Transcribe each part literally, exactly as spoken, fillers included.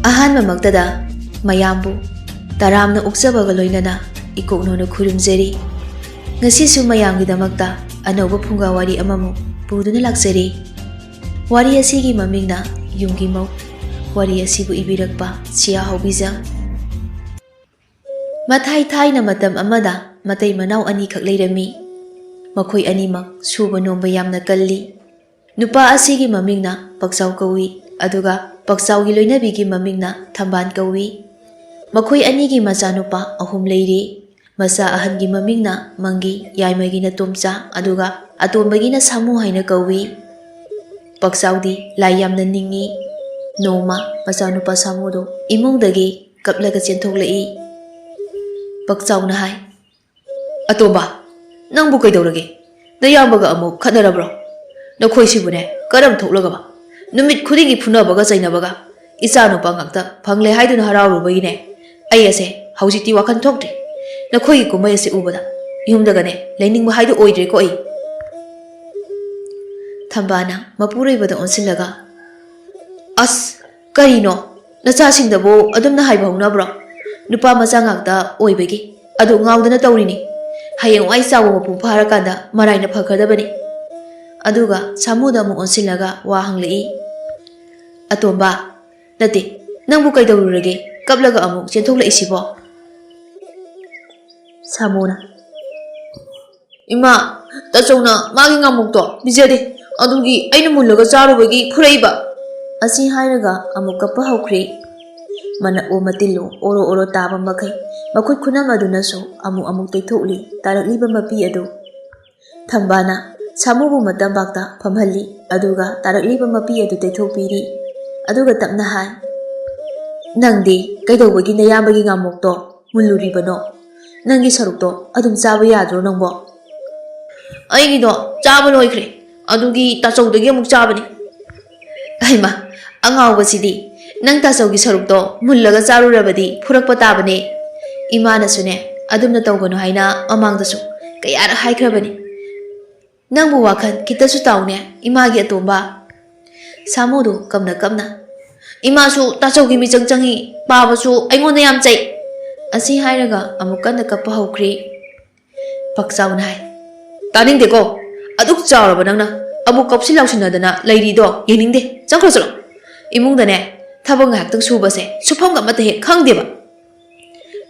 ꯑꯍꯥꯟꯕꯃꯛꯇꯗ ꯃꯌꯥꯝꯕꯨ ꯇꯔꯥꯝꯅ ꯑꯣꯛꯆꯕꯒ ꯂꯣꯏꯅꯅ ꯏꯀꯣꯛꯅꯣꯅ ꯈꯨꯔꯨꯝꯖꯔꯤ꯫ ꯉꯁꯤꯁꯨ ꯃꯌꯥꯝꯒꯤꯗꯃꯛꯇ ꯑꯅꯧꯕ ꯐꯨꯡꯒꯥ ꯋꯥꯔꯤ ꯑꯃꯃꯨꯛ ꯄꯨꯗꯨꯅ ꯂꯥꯛꯆꯔꯤ꯫ ꯋꯥꯔꯤ ꯑꯁꯤꯒꯤ ꯃꯃꯤꯡꯅ ꯌꯨꯝꯒꯤ ꯃꯧ꯫ ꯋꯥꯔꯤ ꯑꯁꯤꯕꯨ ꯏꯕꯤꯔꯛꯄ ꯁꯤꯌꯥ ꯍꯧꯕꯤꯖꯝ꯫ ꯃꯊꯥꯏ ꯊꯥꯏꯅ ꯃꯇꯝ ꯑꯃꯗ ꯃꯇꯩ ꯃꯅꯥꯎ ꯑꯅꯤꯈꯛ ꯂꯩꯔꯝꯃꯤ꯫ ꯃꯈꯣꯏ ꯑꯅꯤꯃꯛ ꯁꯨꯕ ꯅꯣꯝꯕ ꯌꯥꯝꯅ ꯀꯜꯂꯤ꯫ ꯅꯨꯄꯥ ꯑꯁꯤꯒꯤ ꯃꯃꯤꯡꯅ ꯄꯛꯆꯥꯎ ꯀꯧꯏ, ꯑꯗꯨꯒ ꯄꯛꯆꯥꯎꯒꯤ ꯂꯣꯏꯅꯕꯤꯒꯤ ꯃꯃꯤꯡꯅ ꯊꯝꯕꯥꯜ ꯀꯧꯏ꯫ ꯃꯈꯣꯏ ꯑꯅꯤꯒꯤ ꯃꯆꯥꯅꯨꯄꯥ ꯑꯍꯨꯝ ꯂꯩꯔꯤ꯫ ꯃꯆꯥ ꯑꯍꯟꯒꯤ ꯃꯃꯤꯡꯅ ꯃꯪꯒꯤ, ꯌꯥꯏꯃꯒꯤꯅ ꯇꯣꯝꯆꯥ, ꯑꯗꯨꯒ ꯑꯇꯣꯝꯕꯒꯤꯅ ꯁꯥꯃꯨ ꯍꯥꯏꯅ ꯀꯧꯏ꯫ ꯄꯛꯆꯥꯎꯗꯤ ꯂꯥꯏ ꯌꯥꯝꯅ ꯅꯤꯡꯏ꯫ ꯅꯣꯡꯃ ꯃꯆꯥꯅꯨꯄꯥ ꯁꯥꯃꯨꯗꯣ ꯏꯃꯨꯡꯗꯒꯤ ꯀꯞꯂꯒ ꯆꯦꯟꯊꯣꯛꯂꯛꯏ꯫ ꯄꯛꯆꯥꯎꯅ ꯍꯥꯏ, "ꯑꯇꯣꯝꯕ, ꯅꯪꯕꯨ ꯀꯩꯗꯧꯔꯒꯦ? ꯅꯌꯥꯝꯕꯒ ꯑꯃꯨꯛ ꯈꯠꯅꯔꯕ꯭ꯔꯣ? ꯅꯈꯣꯏꯁꯤꯕꯨꯅꯦ, ꯀꯔꯝ ꯊꯣꯛꯂꯒꯕ? ꯅꯨꯃꯤꯠ ꯈꯨꯗꯤꯡꯒꯤ ꯐꯨꯅꯕꯒ ꯆꯩꯅꯕꯒ꯫ ꯏꯆꯥꯅꯨꯄꯥ ꯉꯥꯛꯇ ꯐꯪꯂꯦ ꯍꯥꯏꯗꯨꯅ ꯍꯔꯥꯎꯔꯨꯕꯒꯤꯅꯦ꯫ ꯑꯩ ꯑꯁꯦ ꯍꯧꯖꯤꯛꯇꯤ ꯋꯥꯈꯜ ꯊꯣꯛꯇ꯭ꯔꯦ꯫ ꯅꯈꯣꯏꯒꯤ ꯀꯨꯝꯍꯩ ꯑꯁꯦ ꯎꯕꯗ ꯌꯨꯝꯗꯒꯅꯦ ꯂꯩꯅꯤꯡꯕ ꯍꯥꯏꯗꯨ ꯑꯣꯏꯗ꯭ꯔꯦꯀꯣ ꯑꯩ꯫" ꯊꯝꯕꯥꯅ ꯃꯄꯨꯔꯣꯏꯕꯗ ꯑꯣꯟꯁꯤꯜꯂꯒ, "ꯑꯁ, ꯀꯔꯤꯅꯣ? ꯅꯆꯥꯁꯤꯡꯗꯕꯨ ꯑꯗꯨꯝꯅ ꯍꯥꯏꯕ ꯍꯧꯅꯕ꯭ꯔꯣ? ꯅꯨꯄꯥ ꯃꯆꯥ ꯉꯥꯛꯇ ꯑꯣꯏꯕꯒꯤ ꯑꯗꯨ ꯉꯥꯎꯗꯅ ꯇꯧꯔꯤꯅꯤ꯫ ꯍꯌꯦꯡꯋꯥꯏ ꯆꯥꯎꯕ ꯃꯄꯨꯡ ꯐꯥꯔꯀꯥꯟꯗ ꯃꯔꯥꯏꯅ ꯐꯈ꯭ꯔꯗꯕꯅꯤ꯫" ꯑꯗꯨꯒ ꯁꯥꯃꯨꯗ ꯑꯃꯨꯛ ꯑꯣꯟꯁꯤꯜꯂꯒ ꯋꯥ ꯍꯪꯂꯛꯏ꯫ "ꯑꯇꯣꯝꯕ, ꯅꯠꯇꯦ, ꯅꯪꯕꯨ ꯀꯩꯗꯧꯔꯨꯔꯒꯦ? ꯀꯞꯂꯒ ꯑꯃꯨꯛ ꯆꯦꯟꯊꯣꯛꯂꯛꯏꯁꯤꯕꯣ?" ꯁꯥꯃꯨꯅ, "ꯏꯃꯥ, ꯇꯥꯆꯧꯅ ꯃꯥꯒꯤ ꯉꯥꯃꯨꯛꯇꯣ ꯄꯤꯖꯗꯦ, ꯑꯗꯨꯒꯤ ꯑꯩꯅ ꯃꯨꯜꯂꯒ ꯆꯥꯔꯨꯕꯒꯤ ꯐꯨꯔꯛꯏꯕ꯫" ꯑꯁꯤ ꯍꯥꯏꯔꯒ ꯑꯃꯨꯛ ꯀꯞꯄ ꯍꯧꯈ꯭ꯔꯦ꯫ ꯃꯅꯞ ꯑꯣ ꯃꯇꯤꯜꯂꯣ ꯑꯣꯔꯣ ꯑꯣꯔꯣ ꯇꯥꯕ ꯃꯈꯩ ꯃꯈꯨꯠ ꯈꯨꯅꯝ ꯑꯗꯨꯅꯁꯨ ꯑꯃꯨꯛ ꯑꯃꯨꯛ ꯇꯩꯊꯣꯛꯂꯤ ꯇꯥꯔꯛꯂꯤꯕ ꯃꯄꯤ ꯑꯗꯨ꯫ ꯊꯝꯕꯥꯅ ꯁꯥꯃꯨꯕꯨ ꯃꯇꯝꯕꯥꯛꯇ ꯐꯝꯍꯜꯂꯤ, ꯑꯗꯨꯒ ꯇꯥꯔꯛꯂꯤꯕ ꯃꯄꯤ ꯑꯗꯨ ꯇꯩꯊꯣꯛꯄꯤꯔꯤ꯫ ꯑꯗꯨꯒ ꯇꯞꯅ ꯍꯥꯏ, "ꯅꯪꯗꯤ ꯀꯩꯗꯧꯕꯒꯤ ꯅꯌꯥꯝꯕꯒꯤ ꯉꯥꯃꯣꯛꯇꯣ ꯃꯨꯜꯂꯨꯔꯤꯕꯅꯣ? ꯅꯪꯒꯤ ꯁꯔꯨꯛꯇꯣ ꯑꯗꯨꯝ ꯆꯥꯕ ꯌꯥꯗ꯭ꯔꯣ ꯅꯪꯕꯣ?" "ꯑꯩꯒꯤꯗꯣ ꯆꯥꯕ ꯂꯣꯏꯈ꯭ꯔꯦ, ꯑꯗꯨꯒꯤ ꯇꯥꯆꯧꯗꯒꯤ ꯑꯃꯨꯛ ꯆꯥꯕꯅꯤ꯫" "ꯍꯩꯃꯥ, ꯑꯉꯥꯎꯕꯁꯤꯗꯤ, ꯅꯪ ꯇꯥꯆꯧꯒꯤ ꯁꯔꯨꯛꯇꯣ ꯃꯨꯜꯂꯒ ꯆꯥꯔꯨꯔꯕꯗꯤ ꯐꯨꯔꯛꯄ ꯇꯥꯕꯅꯦ꯫ ꯏꯃꯥꯅꯁꯨꯅꯦ ꯑꯗꯨꯝꯅ ꯇꯧꯒꯅꯨ ꯍꯥꯏꯅ ꯃꯃꯥꯡꯗꯁꯨ ꯀꯌꯥꯔꯛ ꯍꯥꯏꯈ꯭ꯔꯕꯅꯤ꯫ ꯅꯪꯕꯨ ꯋꯥꯈꯜ ꯈꯤꯇꯁꯨ ꯇꯥꯎꯅꯦ, ꯏꯃꯥꯒꯤ ꯑꯇꯣꯝꯕ꯫" ꯁꯥꯃꯨꯗꯨ ꯀꯞꯅ ꯀꯞꯅ, "ꯏꯃꯥꯁꯨ ꯇꯥꯆꯧꯒꯤ ꯃꯤꯆꯪ ꯆꯪꯉꯤ, ꯄꯥꯕꯁꯨ ꯑꯩꯉꯣꯟꯗ ꯌꯥꯝ ꯆꯩ"꯫ ꯑꯁꯤ ꯍꯥꯏꯔꯒ ꯑꯃꯨꯛ ꯀꯟꯅ ꯀꯞꯄ ꯍꯧꯈ꯭ꯔꯦ꯫ ꯄꯛꯆꯥꯎꯅ ꯍꯥꯏ, "ꯇꯥꯅꯤꯡꯗꯦꯀꯣ, ꯑꯗꯨꯛ ꯆꯥꯎꯔꯕ ꯅꯪꯅ ꯑꯃꯨꯛ ꯀꯞꯁꯤ ꯂꯥꯎꯁꯤꯟꯅꯗꯅ ꯂꯩꯔꯤꯗꯣ ꯌꯦꯡꯅꯤꯡꯗꯦ꯫ ꯆꯪꯈ꯭ꯔꯣ ꯆꯠꯂꯣ꯫ ꯏꯃꯨꯡꯗꯅꯦ ꯊꯕꯛ ꯉꯥꯏꯍꯥꯛꯇꯪ ꯁꯨꯕꯁꯦ ꯁꯨꯐꯝꯒ ꯑꯃꯠꯇ ꯍꯦꯛ ꯈꯪꯗꯦꯕ"꯫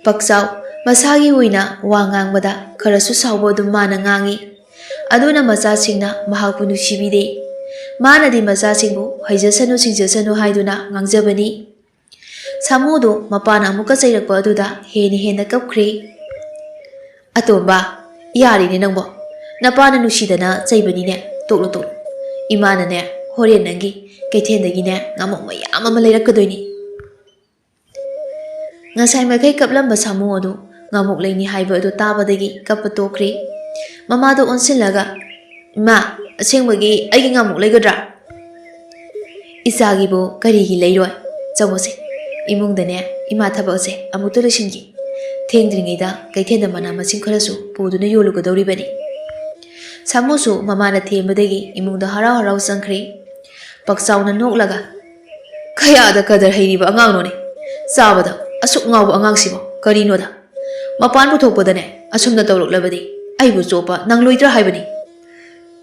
ꯄꯛꯆꯥꯎ ꯃꯁꯥꯒꯤ ꯑꯣꯏꯅ ꯋꯥ ꯉꯥꯡꯕꯗ ꯈꯔꯁꯨ ꯁꯥꯎꯕ ꯑꯗꯨꯝ ꯃꯥꯅ ꯉꯥꯡꯉꯤ꯫ ꯑꯗꯨꯅ ꯃꯆꯥꯁꯤꯡꯅ ꯃꯍꯥꯛꯄꯨ ꯅꯨꯡꯁꯤꯕꯤꯗꯦ꯫ ꯃꯥꯅꯗꯤ ꯃꯆꯥꯁꯤꯡꯕꯨ ꯍꯩꯖꯁꯅꯨ ꯁꯤꯡꯖꯁꯅꯨ ꯍꯥꯏꯗꯨꯅ ꯉꯥꯡꯖꯕꯅꯤ꯫ ꯁꯥꯃꯨꯗꯨ ꯃꯄꯥꯅ ꯑꯃꯨꯛꯀ ꯆꯩꯔꯛꯄ ꯑꯗꯨꯗ ꯍꯦꯟꯅ ꯍꯦꯟꯅ ꯀꯞꯈ꯭ꯔꯦ꯫ "ꯑꯇꯣꯝꯕ, ꯌꯥꯔꯤꯅꯦ ꯅꯪꯕꯣ꯫ ꯅꯄꯥꯅ ꯅꯨꯡꯁꯤꯗꯅ ꯆꯩꯕꯅꯤꯅꯦ꯫ ꯇꯣꯛꯂꯣ, ꯇꯣꯛꯂꯣ꯫ ꯏꯃꯥꯅꯅꯦ ꯍꯣꯔꯦꯟ ꯅꯪꯒꯤ ꯀꯩꯊꯦꯜꯗꯒꯤꯅꯦ ꯉꯥꯃꯨꯛ ꯃꯌꯥꯝ ꯑꯃ ꯂꯩꯔꯛꯀꯗꯣꯏꯅꯤ"꯫ ꯉꯁꯥꯏ ꯃꯈꯩ ꯀꯞꯂꯝꯕ ꯁꯥꯃꯨ ꯑꯗꯨ ꯉꯥꯃꯨꯛ ꯂꯩꯅꯤ ꯍꯥꯏꯕ ꯑꯗꯨ ꯇꯥꯕꯗꯒꯤ ꯀꯞꯄ ꯇꯣꯛꯈ꯭ꯔꯦ꯫ ꯃꯃꯥꯗ ꯑꯣꯟꯁꯤꯜꯂꯒ, "ꯏꯃꯥ, ꯑꯁꯦꯡꯕꯒꯤ ꯑꯩꯒꯤ ꯉꯥꯃꯨꯛ ꯂꯩꯒꯗ꯭ꯔꯥ?" "ꯏꯆꯥꯒꯤꯕꯨ ꯀꯔꯤꯒꯤ ꯂꯩꯔꯣꯏ? ꯆꯪꯉꯨꯁꯦ, ꯏꯃꯨꯡꯗꯅꯦ ꯏꯃꯥ ꯊꯕꯛꯁꯦ ꯑꯃꯨꯛꯇ ꯂꯣꯏꯁꯤꯟꯒꯦ꯫ ꯊꯦꯡꯗ꯭ꯔꯤꯉꯩꯗ ꯀꯩꯊꯦꯜꯗ ꯃꯅꯥ ꯃꯁꯤꯡ ꯈꯔꯁꯨ ꯄꯨꯗꯨꯅ ꯌꯣꯜꯂꯨꯒꯗꯧꯔꯤꯕꯅꯤ"꯫ ꯁꯥꯃꯨꯁꯨ ꯃꯃꯥꯅ ꯊꯦꯝꯕꯗꯒꯤ ꯏꯃꯨꯡꯗ ꯍꯔꯥꯎ ꯍꯔꯥꯎ ꯆꯪꯈ꯭ꯔꯦ꯫ ꯄꯛꯆꯥꯎꯅ ꯅꯣꯛꯂꯒ, "ꯀꯌꯥꯗ ꯀꯗꯔ ꯍꯩꯔꯤꯕ ꯑꯉꯥꯡꯅꯣꯅꯦ! ꯆꯥꯕꯗ ꯑꯁꯨꯛ ꯉꯥꯎꯕ ꯑꯉꯥꯡꯁꯤꯕꯣ ꯀꯔꯤꯅꯣꯗ? ꯃꯄꯥꯟ ꯄꯨꯊꯣꯛꯄꯗꯅꯦ ꯑꯁꯨꯝꯅ ꯇꯧꯔꯛꯂꯕꯗꯤ ꯑꯩꯕꯨ ꯆꯣꯞꯄ ꯅꯪꯂꯣꯏꯗ꯭ꯔꯥ ꯍꯥꯏꯕꯅꯤ"꯫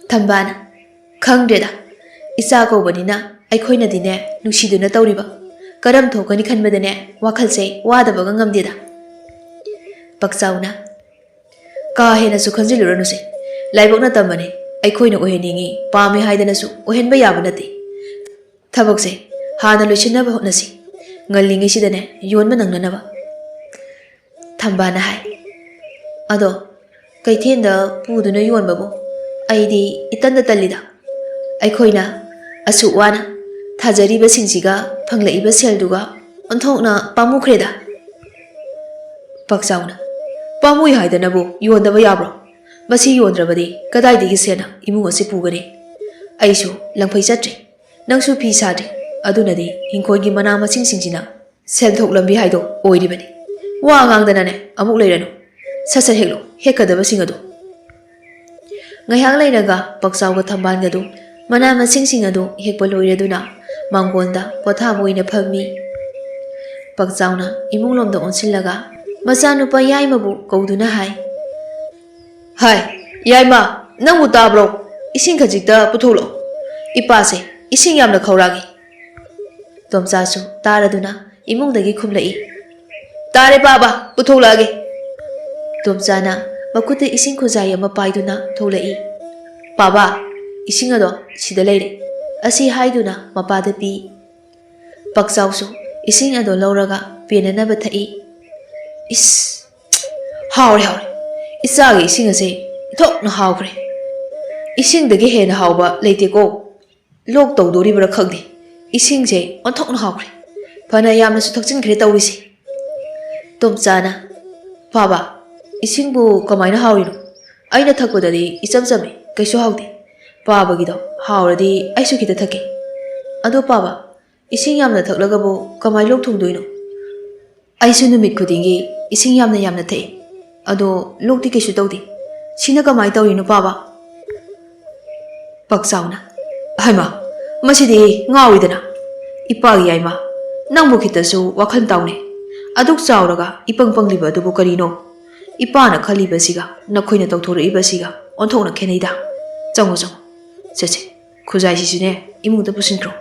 ꯊꯝꯕꯥꯜꯅ, "ꯈꯪꯗ꯭ꯔꯦꯗ, ꯏꯆꯥ ꯀꯧꯕꯅꯤꯅ ꯑꯩꯈꯣꯏꯅꯗꯤꯅꯦ ꯅꯨꯡꯁꯤꯗꯨꯅ ꯇꯧꯔꯤꯕ꯫ ꯀꯔꯝ ꯊꯣꯛꯀꯅꯤ ꯈꯟꯕꯗꯅꯦ ꯋꯥꯈꯜꯁꯦ ꯋꯥꯗꯕꯒ ꯉꯝꯗꯦꯗ"꯫ ꯄꯛꯆꯥꯎꯅ, "ꯀꯥ ꯍꯦꯟꯅꯁꯨ ꯈꯟꯖꯤꯜꯂꯨꯔꯅꯨꯁꯦ꯫ ꯂꯥꯏꯕꯛꯅ ꯇꯝꯕꯅꯦ, ꯑꯩꯈꯣꯏꯅ ꯑꯣꯏꯍꯟꯅꯤꯡꯉꯤ, ꯄꯥꯝꯃꯤ ꯍꯥꯏꯗꯅꯁꯨ ꯑꯣꯏꯍꯟꯕ ꯌꯥꯕ ꯅꯠꯇꯦ꯫ ꯊꯕꯛꯁꯦ ꯍꯥꯟꯅ ꯂꯣꯏꯁꯤꯟꯅꯕ ꯍꯣꯠꯅꯁꯤ, ꯉꯜꯂꯤꯉꯩꯁꯤꯗꯅꯦ ꯌꯣꯟꯕ ꯅꯪꯅꯅꯕ"꯫ ꯊꯝꯕꯥꯜꯅ ꯍꯥꯏ, "ꯑꯗꯣ ꯀꯩꯊꯦꯜꯗ ꯄꯨꯗꯨꯅ ꯌꯣꯟꯕꯕꯨ ꯑꯩꯗꯤ ꯏꯇꯟꯗ ꯇꯜꯂꯤꯗ꯫ ꯑꯩꯈꯣꯏꯅ ꯑꯁꯨꯛ ꯋꯥꯅ ꯊꯥꯖꯔꯤꯕꯁꯤꯡꯁꯤꯒ ꯐꯪꯂꯛꯏꯕ ꯁꯦꯜꯗꯨꯒ ꯑꯣꯟꯊꯣꯛꯅ ꯄꯥꯝꯃꯨꯈ꯭ꯔꯦꯗ"꯫ ꯄꯥꯛꯆꯥꯎꯅ, "ꯄꯥꯝꯃꯨꯏ ꯍꯥꯏꯗꯅꯕꯨ ꯌꯣꯟꯗꯕ ꯌꯥꯕ꯭ꯔꯣ? ꯃꯁꯤ ꯌꯣꯟꯗ꯭ꯔꯕꯗꯤ ꯀꯗꯥꯏꯗꯒꯤ ꯁꯦꯜꯅ ꯏꯃꯨꯡ ꯑꯁꯤ ꯄꯨꯒꯅꯤ? ꯑꯩꯁꯨ ꯂꯪꯐꯩ ꯆꯠꯇ꯭ꯔꯤ, ꯅꯪꯁꯨ ꯐꯤ ꯁꯥꯗ꯭ꯔꯤ, ꯑꯗꯨꯅꯗꯤ ꯏꯪꯈꯣꯜꯒꯤ ꯃꯅꯥ ꯃꯁꯤꯡꯁꯤꯡꯁꯤꯅ ꯁꯦꯟꯊꯣꯛ ꯂꯝꯕꯤ ꯍꯥꯏꯗꯣ ꯑꯣꯏꯔꯤꯕꯅꯤ꯫ ꯋꯥ ꯉꯥꯡꯗꯅꯅꯦ ꯑꯃꯨꯛ ꯂꯩꯔꯅꯨ꯫ ꯁꯠ ꯁꯠ ꯍꯦꯛꯂꯣ, ꯍꯦꯛꯀꯗꯕꯁꯤꯡ ꯑꯗꯨ"꯫ ꯉꯥꯏꯍꯥꯛ ꯂꯩꯔꯒ ꯄꯥꯛꯆꯥꯎꯒ ꯊꯝꯕꯥꯜꯒꯗꯨ ꯃꯅꯥ ꯃꯁꯤꯡꯁꯤꯡ ꯑꯗꯨ ꯍꯦꯛꯄ ꯂꯣꯏꯔꯗꯨꯅ ꯃꯥꯡꯒꯣꯟꯗ ꯄꯣꯊꯥꯕ ꯑꯣꯏꯅ ꯐꯝꯃꯤ꯫ ꯄꯥꯛꯆꯥꯎꯅ ꯏꯃꯨꯡꯂꯣꯝꯗ ꯑꯣꯟꯁꯤꯜꯂꯒ ꯃꯆꯥꯅꯨꯄꯥ ꯌꯥꯏꯃꯕꯨ ꯀꯧꯗꯨꯅ ꯍꯥꯏ, "ꯍꯥꯏ, ꯌꯥꯏꯃ, ꯅꯪꯕꯨ ꯇꯥꯕ꯭ꯔꯣ? ꯏꯁꯤꯡ ꯈꯖꯤꯛꯇ ꯄꯨꯊꯣꯛꯂꯛꯑꯣ꯫ ꯏꯄꯥꯁꯦ ꯏꯁꯤꯡ ꯌꯥꯝꯅ ꯈꯧꯔꯥꯡꯉꯤ꯫" ꯇꯣꯝꯆꯥꯁꯨ ꯇꯥꯔꯗꯨꯅ ꯏꯃꯨꯡꯗꯒꯤ ꯈꯨꯝꯂꯛꯏ, "ꯇꯥꯔꯦ ꯄꯥꯕ, ꯄꯨꯊꯣꯛꯂꯛꯑꯒꯦ꯫" ꯇꯣꯝꯆꯥꯅ ꯃꯈꯨꯠꯇ ꯏꯁꯤꯡ ꯈꯨꯖꯥꯏ ꯑꯃ ꯄꯥꯏꯗꯨꯅ ꯊꯣꯛꯂꯛꯏ꯫ "ꯄꯥꯕ, ꯏꯁꯤꯡ ꯑꯗꯣ ꯁꯤꯗ ꯂꯩꯔꯦ꯫" ꯑꯁꯤ ꯍꯥꯏꯗꯨꯅ ꯃꯄꯥꯗ ꯄꯤ꯫ ꯄꯥꯛꯆꯥꯎꯁꯨ ꯏꯁꯤꯡ ꯑꯗꯣ ꯂꯧꯔꯒ ꯄꯦꯟꯅꯅꯕ ꯊꯛꯏ꯫ "ꯏꯁ, ꯍꯥꯎꯔꯦ, ꯍꯥꯎꯔꯦ꯫ ꯏꯆꯥꯒꯤ ꯏꯁꯤꯡ ꯑꯁꯦ ꯏꯊꯣꯛꯅ ꯍꯥꯎꯈ꯭ꯔꯦ꯫ ꯏꯁꯤꯡꯗꯒꯤ ꯍꯦꯟꯅ ꯍꯥꯎꯕ ꯂꯩꯇꯦꯀꯣ꯫ ꯂꯣꯛ ꯇꯧꯗꯣꯔꯤꯕ꯭ꯔꯥ ꯈꯪꯗꯦ, ꯏꯁꯤꯡꯁꯦ ꯑꯣꯟꯊꯣꯛꯅ ꯍꯥꯎꯈ꯭ꯔꯦ꯫ ꯐꯅ ꯌꯥꯝꯅꯁꯨ ꯊꯛꯆꯤꯟꯈ꯭ꯔꯦ ꯇꯧꯔꯤꯁꯦ꯫" ꯇꯣꯝꯆꯥꯅ, "ꯄꯥꯕ, ꯏꯁꯤꯡꯕꯨ ꯀꯃꯥꯏꯅ ꯍꯥꯎꯔꯤꯅꯣ? ꯑꯩꯅ ꯊꯛꯄꯗꯗꯤ ꯏꯆꯝ ꯆꯝꯃꯦ, ꯀꯩꯁꯨ ꯍꯥꯎꯗꯦ꯫ ꯄꯥꯕꯒꯤꯗꯣ ꯍꯥꯎꯔꯗꯤ ꯑꯩꯁꯨ ꯈꯤꯇ ꯊꯛꯀꯦ꯫ ꯑꯗꯣ ꯄꯥꯕ, ꯏꯁꯤꯡ ꯌꯥꯝꯅ ꯊꯛꯂꯒꯕꯨ ꯀꯃꯥꯏ ꯂꯣꯛ ꯊꯨꯡꯗꯣꯏꯅꯣ? ꯑꯩꯁꯨ ꯅꯨꯃꯤꯠ ꯈꯨꯗꯤꯡꯒꯤ ꯏꯁꯤꯡ ꯌꯥꯝꯅ ꯌꯥꯝꯅ ꯊꯛꯏ, ꯑꯗꯣ ꯂꯣꯛꯇꯤ ꯀꯩꯁꯨ ꯇꯧꯗꯦ꯫ ꯁꯤꯅ ꯀꯃꯥꯏ ꯇꯧꯔꯤꯅꯣ ꯄꯥꯕ?" ꯄꯥꯛꯆꯥꯎꯅ, "ꯍꯩꯃꯥ, ꯃꯁꯤꯗꯤ ꯉꯥꯎꯏꯗꯅ꯫ ꯏꯄꯥꯒꯤ ꯌꯥꯏꯃ, ꯅꯪꯕꯨ ꯈꯤꯇꯁꯨ ꯋꯥꯈꯜ ꯇꯥꯎꯅꯦ꯫ ꯑꯗꯨꯛ ꯆꯥꯎꯔꯒ ꯏꯄꯪ ꯄꯪꯂꯤꯕ ꯑꯗꯨꯕꯨ ꯀꯔꯤꯅꯣ? ꯏꯄꯥꯅ ꯈꯜꯂꯤꯕꯁꯤꯒ ꯅꯈꯣꯏꯅ ꯇꯧꯊꯣꯔꯛꯏꯕꯁꯤꯒ ꯑꯣꯟꯊꯣꯛꯅ ꯈꯦꯠꯅꯩꯗ꯫ ꯆꯪꯉꯣ, ꯆꯪꯉꯣ꯫ ꯆꯠꯁꯦ, ꯈꯨꯖꯥꯏꯁꯤꯁꯨꯅꯦ ꯏꯃꯨꯡꯗ ꯄꯨꯁꯤꯟꯈ꯭ꯔꯣ꯫"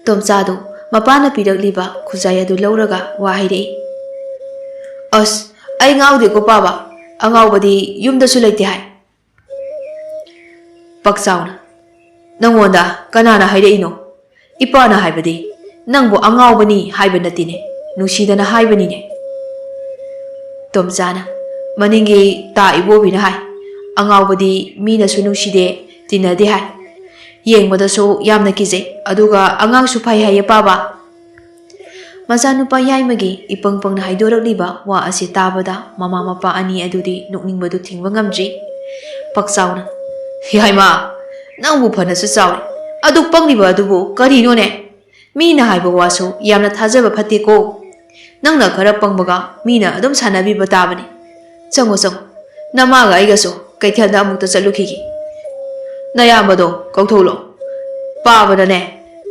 ꯇꯣꯝꯆꯥꯗꯨ ꯃꯄꯥꯅ ꯄꯤꯔꯛꯂꯤꯕ ꯈꯨꯖꯥꯏ ꯑꯗꯨ ꯂꯧꯔꯒ ꯋꯥ ꯍꯥꯏꯔꯛꯏ꯫ "ꯑꯁ, ꯑꯩ ꯉꯥꯎꯗꯦꯀꯣ ꯄꯥꯕ, ꯑꯉꯥꯎꯕꯗꯤ ꯌꯨꯝꯗꯁꯨ ꯂꯩꯇꯦ ꯍꯥꯏ꯫" ꯄꯥꯛꯆꯥꯎꯅ, "ꯅꯪꯉꯣꯟꯗ ꯀꯅꯥꯅ ꯍꯥꯏꯔꯛꯏꯅꯣ? ꯏꯄꯥꯅ ꯍꯥꯏꯕꯗꯤ ꯅꯪꯕꯨ ꯑꯉꯥꯎꯕꯅꯤ ꯍꯥꯏꯕ ꯅꯠꯇꯦꯅꯦ, ꯅꯨꯡꯁꯤꯗꯅ ꯍꯥꯏꯕꯅꯤꯅꯦ꯫" ꯇꯣꯝꯆꯥꯅ, "ꯃꯅꯤꯡꯒꯤ ꯇꯥ ꯏꯕꯣꯕꯤꯅ ꯍꯥꯏ, ꯑꯉꯥꯎꯕꯗꯤ ꯃꯤꯅꯁꯨ ꯅꯨꯡꯁꯤꯗꯦ, ꯇꯤꯟꯅꯗꯦ ꯍꯥꯏ꯫ ꯌꯦꯡꯕꯗꯁꯨ ꯌꯥꯝꯅ ꯀꯤꯖꯩ, ꯑꯗꯨꯒ ꯑꯉꯥꯡꯁꯨ ꯐꯩ ꯍꯥꯏꯌꯦ ꯄꯥꯕ꯫" ꯃꯆꯥꯅꯨꯄꯥ ꯌꯥꯏꯃꯒꯤ ꯏꯄꯪ ꯄꯪꯅ ꯍꯥꯏꯗꯣꯔꯛꯂꯤꯕ ꯋꯥ ꯑꯁꯤ ꯇꯥꯕꯗ ꯃꯃꯥ ꯃꯄꯥ ꯑꯅꯤ ꯑꯗꯨꯗꯤ ꯅꯣꯛꯅꯤꯡꯕꯗꯨ ꯊꯤꯡꯕ ꯉꯝꯗ꯭ꯔꯤ꯫ ꯄꯥꯛꯆꯥꯎꯅ, "ꯌꯥꯏꯃ, ꯅꯪꯕꯨ ꯐꯅꯁꯨ ꯆꯥꯎꯔꯦ, ꯑꯗꯨꯛ ꯄꯪꯂꯤꯕ ꯑꯗꯨꯕꯨ ꯀꯔꯤꯅꯣꯅꯦ? ꯃꯤꯅ ꯍꯥꯏꯕ ꯋꯥꯁꯨ ꯌꯥꯝꯅ ꯊꯥꯖꯕ ꯐꯠꯇꯦꯀꯣ꯫ ꯅꯪꯅ ꯈꯔ ꯄꯪꯕꯒ ꯃꯤꯅ ꯑꯗꯨꯝ ꯁꯥꯟꯅꯕꯤꯕ ꯇꯥꯕꯅꯤ꯫ ꯆꯪꯉꯣ, ꯆꯪꯉꯣ, ꯅꯃꯥꯒ ꯑꯩꯒꯁꯨ ꯀꯩꯊꯦꯜꯗ ꯑꯃꯨꯛꯇ ꯆꯠꯂꯨꯈꯤꯒꯦ꯫ ꯅꯌꯥꯝꯕꯗꯣ ꯀꯧꯊꯣꯛꯂꯛꯑꯣ꯫ "ꯄꯥꯕꯅꯅꯦ,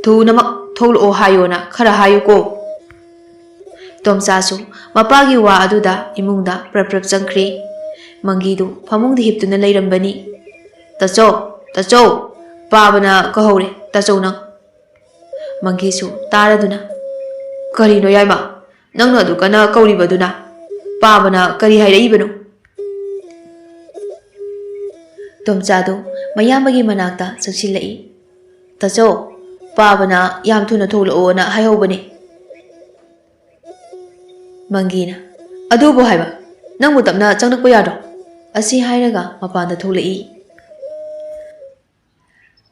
ꯊꯨꯅꯃꯛ ꯊꯣꯛꯂꯛꯑꯣ ꯍꯥꯏꯌꯣꯅ ꯈꯔ ꯍꯥꯏꯌꯨꯀꯣ꯫" ꯇꯣꯝꯆꯥꯁꯨ ꯃꯄꯥꯒꯤ ꯋꯥ ꯑꯗꯨꯗ ꯏꯃꯨꯡꯗ ꯄ꯭ꯔꯞ ꯄ꯭ꯔꯞ ꯆꯪꯈ꯭ꯔꯦ꯫ ꯃꯪꯒꯤꯗꯨ ꯐꯃꯨꯡꯗ ꯍꯤꯞꯇꯨꯅ ꯂꯩꯔꯝꯕꯅꯤ꯫ "ꯇꯥꯆꯧ, ꯇꯥꯆꯧ, ꯄꯥꯕꯅ ꯀꯧꯍꯧꯔꯦ, ꯇꯥꯆꯧ ꯅꯪ꯫" ꯃꯪꯒꯤꯁꯨ ꯇꯥꯔꯗꯨꯅ, "ꯀꯔꯤꯅꯣ ꯌꯥꯏꯃ, ꯅꯪꯅ ꯑꯗꯨ ꯀꯟꯅ ꯀꯧꯔꯤꯕꯗꯨꯅ? ꯄꯥꯕꯅ ꯀꯔꯤ ꯍꯥꯏꯔꯛꯏꯕꯅꯣ?" ꯇꯣꯝꯆꯥꯗꯨ ꯃꯌꯥꯝꯕꯒꯤ ꯃꯅꯥꯛꯇ ꯆꯪꯁꯤꯜꯂꯛꯏ꯫ "ꯇꯥꯆꯧ, ꯄꯥꯕꯅ ꯌꯥꯝ ꯊꯨꯅ ꯊꯣꯛꯂꯛꯑꯣꯅ ꯍꯥꯏꯍꯧꯕꯅꯦ꯫" ꯃꯪꯒꯤꯅ, "ꯑꯗꯨꯕꯨ ꯍꯥꯏꯕ, ꯅꯪꯕꯨ ꯇꯞꯅ ꯆꯪꯂꯛꯄ ꯌꯥꯗ꯭ꯔꯣ?" ꯑꯁꯤ ꯍꯥꯏꯔꯒ ꯃꯄꯥꯟꯗ ꯊꯣꯛꯂꯛꯏ꯫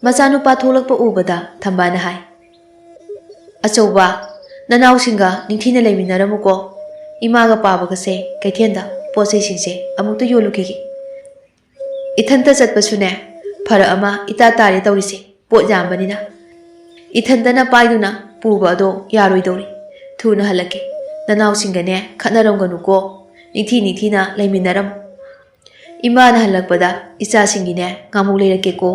ꯃꯆꯥꯅꯨꯄꯥ ꯊꯣꯛꯂꯛꯄ ꯎꯕꯗ ꯊꯝꯕꯥꯜꯅ ꯍꯥꯏ, "ꯑꯆꯧꯕ, ꯅꯅꯥꯎꯁꯤꯡꯒ ꯅꯤꯡꯊꯤꯅ ꯂꯩꯃꯤꯟꯅꯔꯝꯃꯨꯀꯣ꯫ ꯏꯃꯥꯒ ꯄꯥꯕꯒꯁꯦ ꯀꯩꯊꯦꯜꯗ ꯄꯣꯠ ꯆꯩꯁꯤꯡꯁꯦ ꯑꯃꯨꯛꯇ ꯌꯣꯜꯂꯨꯈꯤꯒꯦ꯫ ꯏꯊꯟꯇ ꯆꯠꯄꯁꯨꯅꯦ, ꯐꯔꯛ ꯑꯃ ꯏꯇꯥ ꯇꯥꯔꯦ ꯇꯧꯔꯤꯁꯦ, ꯄꯣꯠ ꯌꯥꯝꯕꯅꯤꯅ꯫ ꯏꯊꯟꯇꯅ ꯄꯥꯏꯗꯨꯅ ꯄꯨꯕ ꯑꯗꯣ ꯌꯥꯔꯣꯏꯗꯧꯔꯤ꯫ ꯊꯨꯅ ꯍꯜꯂꯛꯀꯦ꯫ ꯅꯅꯥꯎꯁꯤꯡꯒꯅꯦ ꯈꯠꯅꯔꯝꯒꯅꯨꯀꯣ꯫ ꯅꯤꯡꯊꯤ ꯅꯤꯡꯊꯤꯅ ꯂꯩꯃꯤꯟꯅꯔꯝꯃꯨ꯫ ꯏꯃꯥꯅ ꯍꯜꯂꯛꯄꯗ ꯏꯆꯥꯁꯤꯡꯒꯤꯅꯦ ꯉꯥꯃꯨꯛ ꯂꯩꯔꯛꯀꯦꯀꯣ꯫"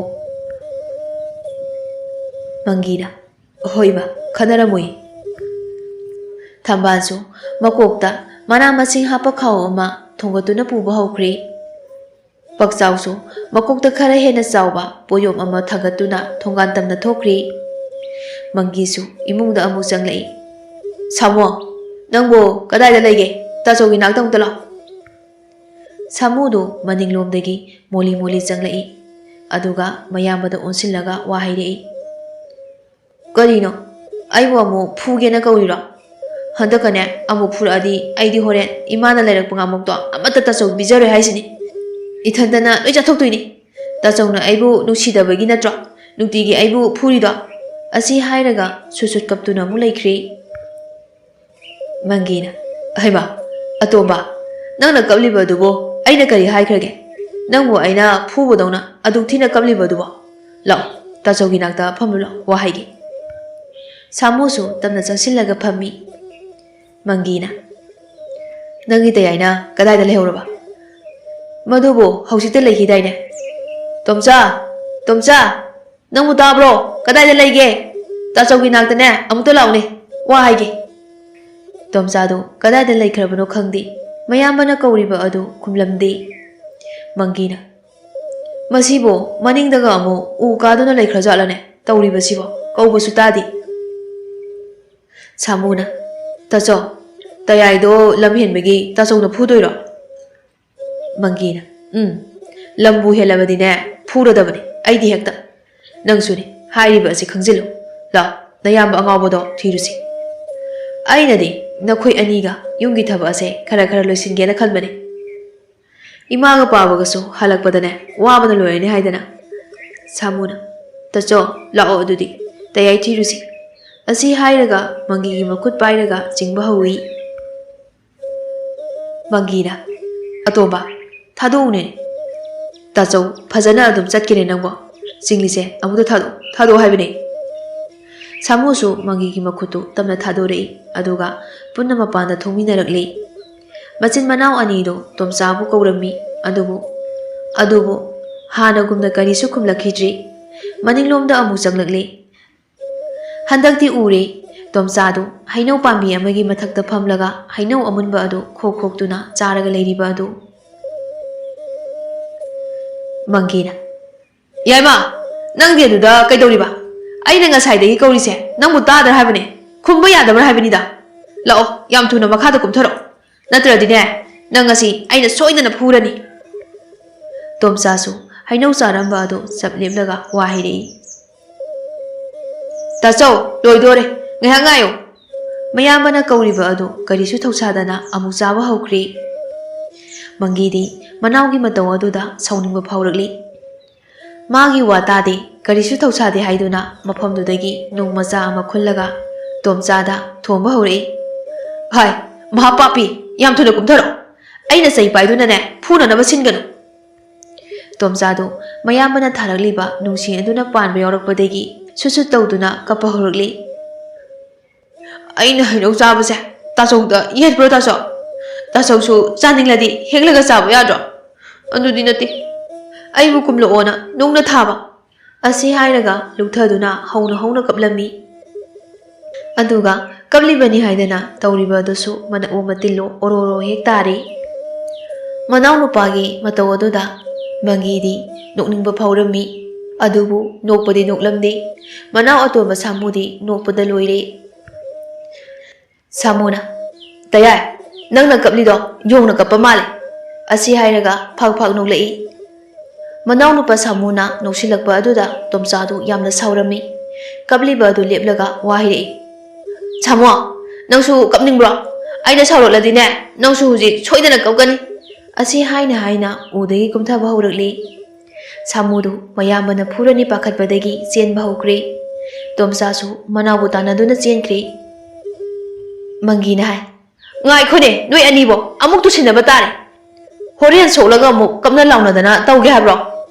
ꯃꯪꯒꯤꯅ, "ꯍꯣꯏ ꯏꯃꯥ, ꯈꯠꯅꯔꯝꯃꯣꯏ꯫" ꯊꯝꯕꯥꯜꯁꯨ ꯃꯀꯣꯛꯇ ꯃꯅꯥ ꯃꯁꯤꯡ ꯍꯥꯞꯄ ꯈꯥꯎ ꯑꯃ ꯊꯣꯡꯒꯠꯇꯨꯅ ꯄꯨꯕ ꯍꯧꯈ꯭ꯔꯦ꯫ ꯄꯛꯆꯥꯎꯁꯨ ꯃꯀꯣꯛꯇ ꯈꯔ ꯍꯦꯟꯅ ꯆꯥꯎꯕ ꯄꯣꯌꯣꯝ ꯑꯃ ꯊꯥꯡꯒꯠꯇꯨꯅ ꯊꯣꯡꯒꯥꯟ ꯇꯝꯅ ꯊꯣꯛꯈ꯭ꯔꯦ꯫ ꯃꯪꯒꯤꯁꯨ ꯏꯃꯨꯡꯗ ꯑꯃꯨꯛ ꯆꯪꯂꯛꯏ꯫ "ꯁꯥꯃꯣ, ꯅꯪꯕꯨ ꯀꯗꯥꯏꯗ ꯂꯩꯒꯦ? ꯇꯥꯆꯧꯒꯤ ꯅꯥꯛꯇ ꯑꯃꯨꯛꯇ ꯂꯥꯛꯑꯣ꯫" ꯁꯥꯃꯨꯗꯨ ꯃꯅꯤꯡꯂꯣꯝꯗꯒꯤ ꯃꯣꯂꯤ ꯃꯣꯂꯤ ꯆꯪꯂꯛꯏ꯫ ꯑꯗꯨꯒ ꯃꯌꯥꯝꯕꯗ ꯑꯣꯟꯁꯤꯜꯂꯒ ꯋꯥ ꯍꯥꯏꯔꯛꯏ꯫ "ꯀꯔꯤꯅꯣ? ꯑꯩꯕꯨ ꯑꯃꯨꯛ ꯐꯨꯒꯦꯅ ꯀꯧꯔꯤꯔꯣ? ꯍꯟꯗꯛꯀꯅꯦ ꯑꯃꯨꯛ ꯐꯨꯔꯛꯑꯗꯤ ꯑꯩꯗꯤ ꯍꯣꯔꯦꯟ ꯏꯃꯥꯅ ꯂꯩꯔꯛꯄ ꯉꯥꯃꯨꯛꯇꯣ ꯑꯃꯠꯇ ꯇꯥꯆꯧ ꯄꯤꯖꯔꯣꯏ ꯍꯥꯏꯁꯤꯅꯤ꯫ ꯏꯊꯟꯇꯅ ꯂꯣꯏ ꯆꯥꯊꯣꯛꯇꯣꯏꯅꯤ꯫ ꯇꯥꯆꯧꯅ ꯑꯩꯕꯨ ꯅꯨꯡꯁꯤꯗꯕꯒꯤ ꯅꯠꯇ꯭ꯔꯣ ꯅꯨꯡꯇꯤꯒꯤ ꯑꯩꯕꯨ ꯐꯨꯔꯤꯗꯣ?" ꯑꯁꯤ ꯍꯥꯏꯔꯒ ꯁꯨꯠ ꯁꯨꯠ ꯀꯞꯇꯨꯅ ꯑꯃꯨꯛ ꯂꯩꯈ꯭ꯔꯦ꯫ ꯃꯪꯒꯤꯅ, "ꯍꯩꯃꯥ, ꯑꯇꯣꯝꯕ, ꯅꯪꯅ ꯀꯞꯂꯤꯕ ꯑꯗꯨꯕꯨ ꯑꯩꯅ ꯀꯔꯤ ꯍꯥꯏꯈ꯭ꯔꯒꯦ? ꯅꯪꯕꯨ ꯑꯩꯅ ꯐꯨꯕꯗꯧꯅ ꯑꯗꯨꯛ ꯊꯤꯅ ꯀꯞꯂꯤꯕ ꯑꯗꯨꯕꯨ? ꯂꯥꯛꯑꯣ, ꯇꯥꯆꯧꯒꯤ ꯅꯥꯛꯇ ꯐꯝꯂꯨ ꯂꯥꯛꯑꯣ, ꯋꯥ ꯍꯥꯏꯒꯦ꯫" ꯁꯥꯃꯨꯁꯨ ꯇꯞꯅ ꯆꯪꯁꯤꯜꯂꯒ ꯐꯝꯃꯤ꯫ ꯃꯪꯒꯤꯅ, "ꯅꯪꯒꯤ ꯇꯌꯥꯏꯅ ꯀꯗꯥꯏꯗ ꯂꯩꯍꯧꯔꯕ? ꯃꯗꯨꯕꯨ ꯍꯧꯖꯤꯛꯇ ꯂꯩꯈꯤꯗꯥꯏꯅꯦ? ꯇꯣꯝꯆꯥ! ꯇꯣꯝꯆꯥ!" "ꯅꯪꯕꯨ ꯇꯥꯕ꯭ꯔꯣ? ꯀꯗꯥꯏꯗ ꯂꯩꯒꯦ? ꯇꯥꯆꯧꯒꯤ ꯅꯥꯛꯇꯅꯦ, ꯑꯃꯨꯛꯇ ꯂꯥꯛꯎꯅꯦ, ꯋꯥ ꯍꯥꯏꯒꯦ꯫" ꯇꯣꯝꯆꯥꯗꯨ ꯀꯗꯥꯏꯗ ꯂꯩꯈ꯭ꯔꯕꯅꯣ ꯈꯪꯗꯦ, ꯃꯌꯥꯝꯕꯅ ꯀꯧꯔꯤꯕ ꯑꯗꯨ ꯈꯨꯝꯂꯝꯗꯦ꯫ ꯃꯪꯒꯤꯅ, "ꯃꯁꯤꯕꯨ ꯃꯅꯤꯡꯗꯒ ꯑꯃꯨꯛ ꯎ ꯀꯥꯗꯨꯅ ꯂꯩꯈ꯭ꯔꯖꯥꯠꯂꯅꯦ ꯇꯧꯔꯤꯕꯁꯤꯕꯣ? ꯀꯧꯕꯁꯨ ꯇꯥꯗꯦ꯫" ꯁꯥꯃꯨꯅ, "ꯇꯥꯆꯧ, ꯇꯌꯥꯏꯗꯣ ꯂꯝ ꯍꯦꯟꯕꯒꯤ ꯇꯥꯆꯧꯅ ꯐꯨꯗꯣꯏꯔꯣ?" ꯃꯪꯒꯤꯅ, "ꯎꯝ, ꯂꯝꯕꯨ ꯍꯦꯜꯂꯕꯗꯤꯅꯦ, ꯐꯨꯔꯗꯕꯅꯤ ꯑꯩꯗꯤ ꯍꯦꯛꯇ꯫ ꯅꯪꯁꯨꯅꯤ, ꯍꯥꯏꯔꯤꯕ ꯑꯁꯤ ꯈꯪꯖꯤꯜꯂꯨ꯫ ꯂꯥꯛ, ꯅꯌꯥꯝꯕ ꯑꯉꯥꯎꯕꯗꯣ ꯊꯤꯔꯨꯁꯤ꯫ ꯑꯩꯅꯗꯤ ꯅꯈꯣꯏ ꯑꯅꯤꯒ ꯌꯨꯝꯒꯤ ꯊꯕꯛ ꯑꯁꯦ ꯈꯔ ꯈꯔ ꯂꯣꯏꯁꯤꯟꯒꯦꯅ ꯈꯟꯕꯅꯤ꯫ ꯏꯃꯥꯒ ꯄꯥꯕꯒꯁꯨ ꯍꯜꯂꯛꯄꯗꯅꯦ, ꯋꯥꯕꯅ ꯂꯣꯏꯔꯅꯤ ꯍꯥꯏꯗꯅ꯫" ꯁꯥꯃꯨꯅ, "ꯇꯥꯆꯧ, ꯂꯥꯛꯑꯣ ꯑꯗꯨꯗꯤ, ꯇꯌꯥꯏ ꯊꯤꯔꯨꯁꯤ꯫" ꯑꯁꯤ ꯍꯥꯏꯔꯒ ꯃꯪꯒꯤꯒꯤ ꯃꯈꯨꯠ ꯄꯥꯏꯔꯒ ꯆꯤꯡꯕ ꯍꯧꯏ꯫ ꯃꯪꯒꯤꯅ, "ꯑꯇꯣꯝꯕ, ꯊꯥꯗꯣꯛꯎꯅꯦ꯫ ꯇꯥꯆꯧ ꯐꯖꯅ ꯑꯗꯨꯝ ꯆꯠꯈꯤꯅꯦ ꯅꯪꯕꯣ꯫ ꯆꯤꯡꯂꯤꯁꯦ ꯑꯃꯨꯛꯇ ꯊꯥꯗꯣꯛ, ꯊꯥꯗꯣꯛꯑꯣ ꯍꯥꯏꯕꯅꯦ꯫" ꯁꯥꯃꯨꯁꯨ ꯃꯪꯒꯤꯒꯤ ꯃꯈꯨꯠꯇꯨ ꯇꯞꯅ ꯊꯥꯗꯣꯔꯛꯏ, ꯑꯗꯨꯒ ꯄꯨꯟꯅ ꯃꯄꯥꯟꯗ ꯊꯣꯛꯃꯤꯟꯅꯔꯛꯂꯤ꯫ ꯃꯆꯤꯟ ꯃꯅꯥꯎ ꯑꯅꯤꯗꯨ ꯇꯣꯝꯆꯥꯕꯨ ꯀꯧꯔꯝꯃꯤ, ꯑꯗꯨꯕꯨ, ꯑꯗꯨꯕꯨ ꯍꯥꯟꯅꯒꯨꯝꯅ ꯀꯔꯤꯁꯨ ꯈꯨꯝꯂꯛꯈꯤꯗ꯭ꯔꯤ꯫ ꯃꯅꯤꯡꯂꯣꯝꯗ ꯑꯃꯨꯛ ꯆꯪꯂꯛꯂꯤ꯫ ꯍꯟꯗꯛꯇꯤ ꯎꯔꯦ, ꯇꯣꯝꯆꯥꯗꯨ ꯍꯩꯅꯧ ꯄꯥꯝꯕꯤ ꯑꯃꯒꯤ ꯃꯊꯛꯇ ꯐꯝꯂꯒ ꯍꯩꯅꯧ ꯑꯃꯨꯟꯕ ꯑꯗꯨ ꯈꯣꯛ ꯈꯣꯛꯇꯨꯅ ꯆꯥꯔꯒ ꯂꯩꯔꯤꯕ ꯑꯗꯨ꯫ ꯃꯪꯒꯤꯅ, "ꯌꯥꯏꯃ, ꯅꯪꯗꯤ ꯑꯗꯨꯗ ꯀꯩꯗꯧꯔꯤꯕ? ꯑꯩꯅ ꯉꯁꯥꯏꯗꯒꯤ ꯀꯧꯔꯤꯁꯦ ꯅꯪꯕꯨ ꯇꯥꯗ꯭ꯔꯥ ꯍꯥꯏꯕꯅꯦ, ꯈꯨꯝꯕ ꯌꯥꯗꯕ꯭ꯔꯥ ꯍꯥꯏꯕꯅꯤꯗ꯫ ꯂꯥꯛꯑꯣ, ꯌꯥꯝ ꯊꯨꯅ ꯃꯈꯥꯗ ꯀꯨꯝꯊꯔꯛꯑꯣ, ꯅꯠꯇ꯭ꯔꯗꯤꯅꯦ, ꯅꯪ ꯉꯁꯤ ꯑꯩꯅ ꯁꯣꯏꯗꯅ ꯐꯨꯔꯅꯤ꯫" ꯇꯣꯝꯆꯥꯁꯨ ꯍꯩꯅꯧ ꯆꯥꯔꯝꯕ ꯑꯗꯨ ꯆꯞ ꯂꯦꯞꯂꯒ ꯋꯥ ꯍꯥꯏꯔꯛꯏ꯫ "ꯇꯥꯆꯧ, ꯂꯣꯏꯗꯣꯔꯦ, ꯉꯥꯏꯍꯥꯛ ꯉꯥꯏꯌꯨ꯫" ꯃꯌꯥꯝꯕꯅ ꯀꯧꯔꯤꯕ ꯑꯗꯨ ꯀꯔꯤꯁꯨ ꯊꯧꯁꯥꯗꯅ ꯑꯃꯨꯛ ꯆꯥꯕ ꯍꯧꯈ꯭ꯔꯦ꯫ ꯃꯪꯒꯤꯗꯤ ꯃꯅꯥꯎꯒꯤ ꯃꯇꯧ ꯑꯗꯨꯗ ꯁꯥꯎꯅꯤꯡꯕ ꯐꯥꯎꯔꯛꯂꯤ꯫ ꯃꯥꯒꯤ ꯋꯥ ꯇꯥꯗꯦ, ꯀꯔꯤꯁꯨ ꯊꯧꯁꯥꯗꯦ ꯍꯥꯏꯗꯨꯅ ꯃꯐꯝꯗꯨꯗꯒꯤ ꯅꯨꯡ ꯃꯆꯥ ꯑꯃ ꯈꯨꯜꯂꯒ ꯇꯣꯝꯆꯥꯗ ꯊꯣꯝꯕ ꯍꯧꯔꯛꯏ꯫ "ꯍꯥꯏ, ꯃꯍꯥꯄꯥꯄꯤ, ꯌꯥꯝ ꯊꯨꯅ ꯀꯨꯝꯊꯔꯛꯑꯣ꯫ ꯑꯩꯅ ꯆꯩ ꯄꯥꯏꯗꯨꯅꯅꯦ ꯐꯨꯅꯅꯕ ꯁꯤꯟꯒꯅꯨ꯫" ꯇꯣꯝꯆꯥꯗꯨ ꯃꯌꯥꯝꯕꯅ ꯊꯥꯔꯛꯂꯤꯕ ꯅꯨꯡꯁꯤꯠ ꯑꯗꯨꯅ ꯄꯥꯟꯕ ꯌꯥꯎꯔꯛꯄꯗꯒꯤ ꯁꯨꯠ ꯁꯨꯠ ꯇꯧꯗꯨꯅ ꯀꯞꯄ ꯍꯧꯔꯛꯂꯤ꯫ "ꯑꯩꯅ ꯍꯩꯅꯧ ꯆꯥꯕꯁꯦ ꯇꯥꯆꯧꯗ ꯌꯦꯠꯄ꯭ꯔꯣ ꯇꯥꯆꯧ? ꯇꯥꯆꯧꯁꯨ ꯆꯥꯅꯤꯡꯂꯗꯤ ꯍꯦꯛꯂꯒ ꯆꯥꯕ ꯌꯥꯗ꯭ꯔꯣ? ꯑꯗꯨꯗꯤ ꯅꯠꯇꯦ, ꯑꯩꯕꯨ ꯀꯨꯝꯂꯛꯑꯣꯅ ꯅꯨꯡꯅ ꯊꯥꯕ꯫ ꯑꯁꯤ ꯍꯥꯏꯔꯒ ꯂꯨꯞꯊꯗꯨꯅ ꯍꯧꯅ ꯍꯧꯅ ꯀꯞꯂꯝꯃꯤ꯫ ꯑꯗꯨꯒ ꯀꯞꯂꯤꯕꯅꯤ ꯍꯥꯏꯗꯅ ꯇꯧꯔꯤꯕ ꯑꯗꯨꯁꯨ ꯃꯅꯛꯎ ꯃꯇꯤꯜꯂꯨ ꯑꯣꯔꯣꯔꯣ ꯍꯦꯛ ꯇꯥꯔꯤ꯫ ꯃꯅꯥꯎꯅꯨꯄꯥꯒꯤ ꯃꯇꯧ ꯑꯗꯨꯗ ꯃꯪꯒꯤꯗꯤ ꯅꯣꯛꯅꯤꯡꯕ ꯐꯥꯎꯔꯝꯃꯤ꯫ ꯑꯗꯨꯕꯨ ꯅꯣꯛꯄꯗꯤ ꯅꯣꯛꯂꯝꯗꯦ꯫ ꯃꯅꯥꯎ ꯑꯇꯣꯟꯕ ꯁꯥꯃꯨꯗꯤ ꯅꯣꯛꯄꯗ ꯂꯣꯏꯔꯦ꯫ ꯁꯥꯃꯨꯅ, "ꯇꯌꯥꯏ, ꯅꯪꯅ ꯀꯞꯂꯤꯗꯣ ꯌꯣꯡꯅ ꯀꯞꯄ ꯃꯥꯜꯂꯦ"꯫ ꯑꯁꯤ ꯍꯥꯏꯔꯒ ꯐꯛ ꯐꯛ ꯅꯣꯛꯂꯛꯏ꯫ ꯃꯅꯥꯎꯅꯨꯄꯥ ꯁꯥꯃꯨꯅ ꯅꯣꯛꯁꯤꯜꯂꯛꯄ ꯑꯗꯨꯗ ꯇꯣꯝꯆꯥꯗꯨ ꯌꯥꯝꯅ ꯁꯥꯎꯔꯝꯃꯤ꯫ ꯀꯞꯂꯤꯕ ꯑꯗꯨ ꯂꯦꯞꯂꯒ ꯋꯥ ꯍꯥꯏꯔꯛꯏ, "ꯁꯥꯃꯨ, ꯅꯪꯁꯨ ꯀꯞꯅꯤꯡꯕ꯭ꯔꯣ? ꯑꯩꯅ ꯁꯥꯎꯔꯛꯂꯗꯤꯅꯦ, ꯅꯪꯁꯨ ꯍꯧꯖꯤꯛ ꯁꯣꯏꯗꯅ ꯀꯞꯀꯅꯤ"꯫ ꯑꯁꯤ ꯍꯥꯏꯅ ꯍꯥꯏꯅ ꯎꯗꯒꯤ ꯀꯨꯝꯊꯕ ꯍꯧꯔꯛꯂꯤ꯫ ꯁꯥꯃꯨꯗꯨ ꯃꯌꯥꯝꯕꯅ ꯐꯨꯔꯅꯤ ꯄꯥꯈꯠꯄꯗꯒꯤ ꯆꯦꯟꯕ ꯍꯧꯈ꯭ꯔꯦ꯫ ꯇꯣꯝꯆꯥꯁꯨ ꯃꯅꯥꯎꯕꯨ ꯇꯥꯟꯅꯗꯨꯅ ꯆꯦꯟꯈ꯭ꯔꯦ꯫ ꯃꯪꯒꯤꯅ ꯍꯥꯏ, "ꯉꯥꯏꯈꯣꯅꯦ, ꯅꯣꯏ ꯑꯅꯤꯕꯣ, ꯑꯃꯨꯛ ꯇꯨꯁꯤꯟꯅꯕ ꯇꯥꯔꯦ꯫ ꯍꯣꯔꯦꯟ ꯁꯣꯛꯂꯒ ꯑꯃꯨꯛ ꯀꯞꯅ ꯂꯥꯎꯅꯗꯅ ꯇꯧꯒꯦ ꯍꯥꯏꯕ꯭ꯔꯣ?"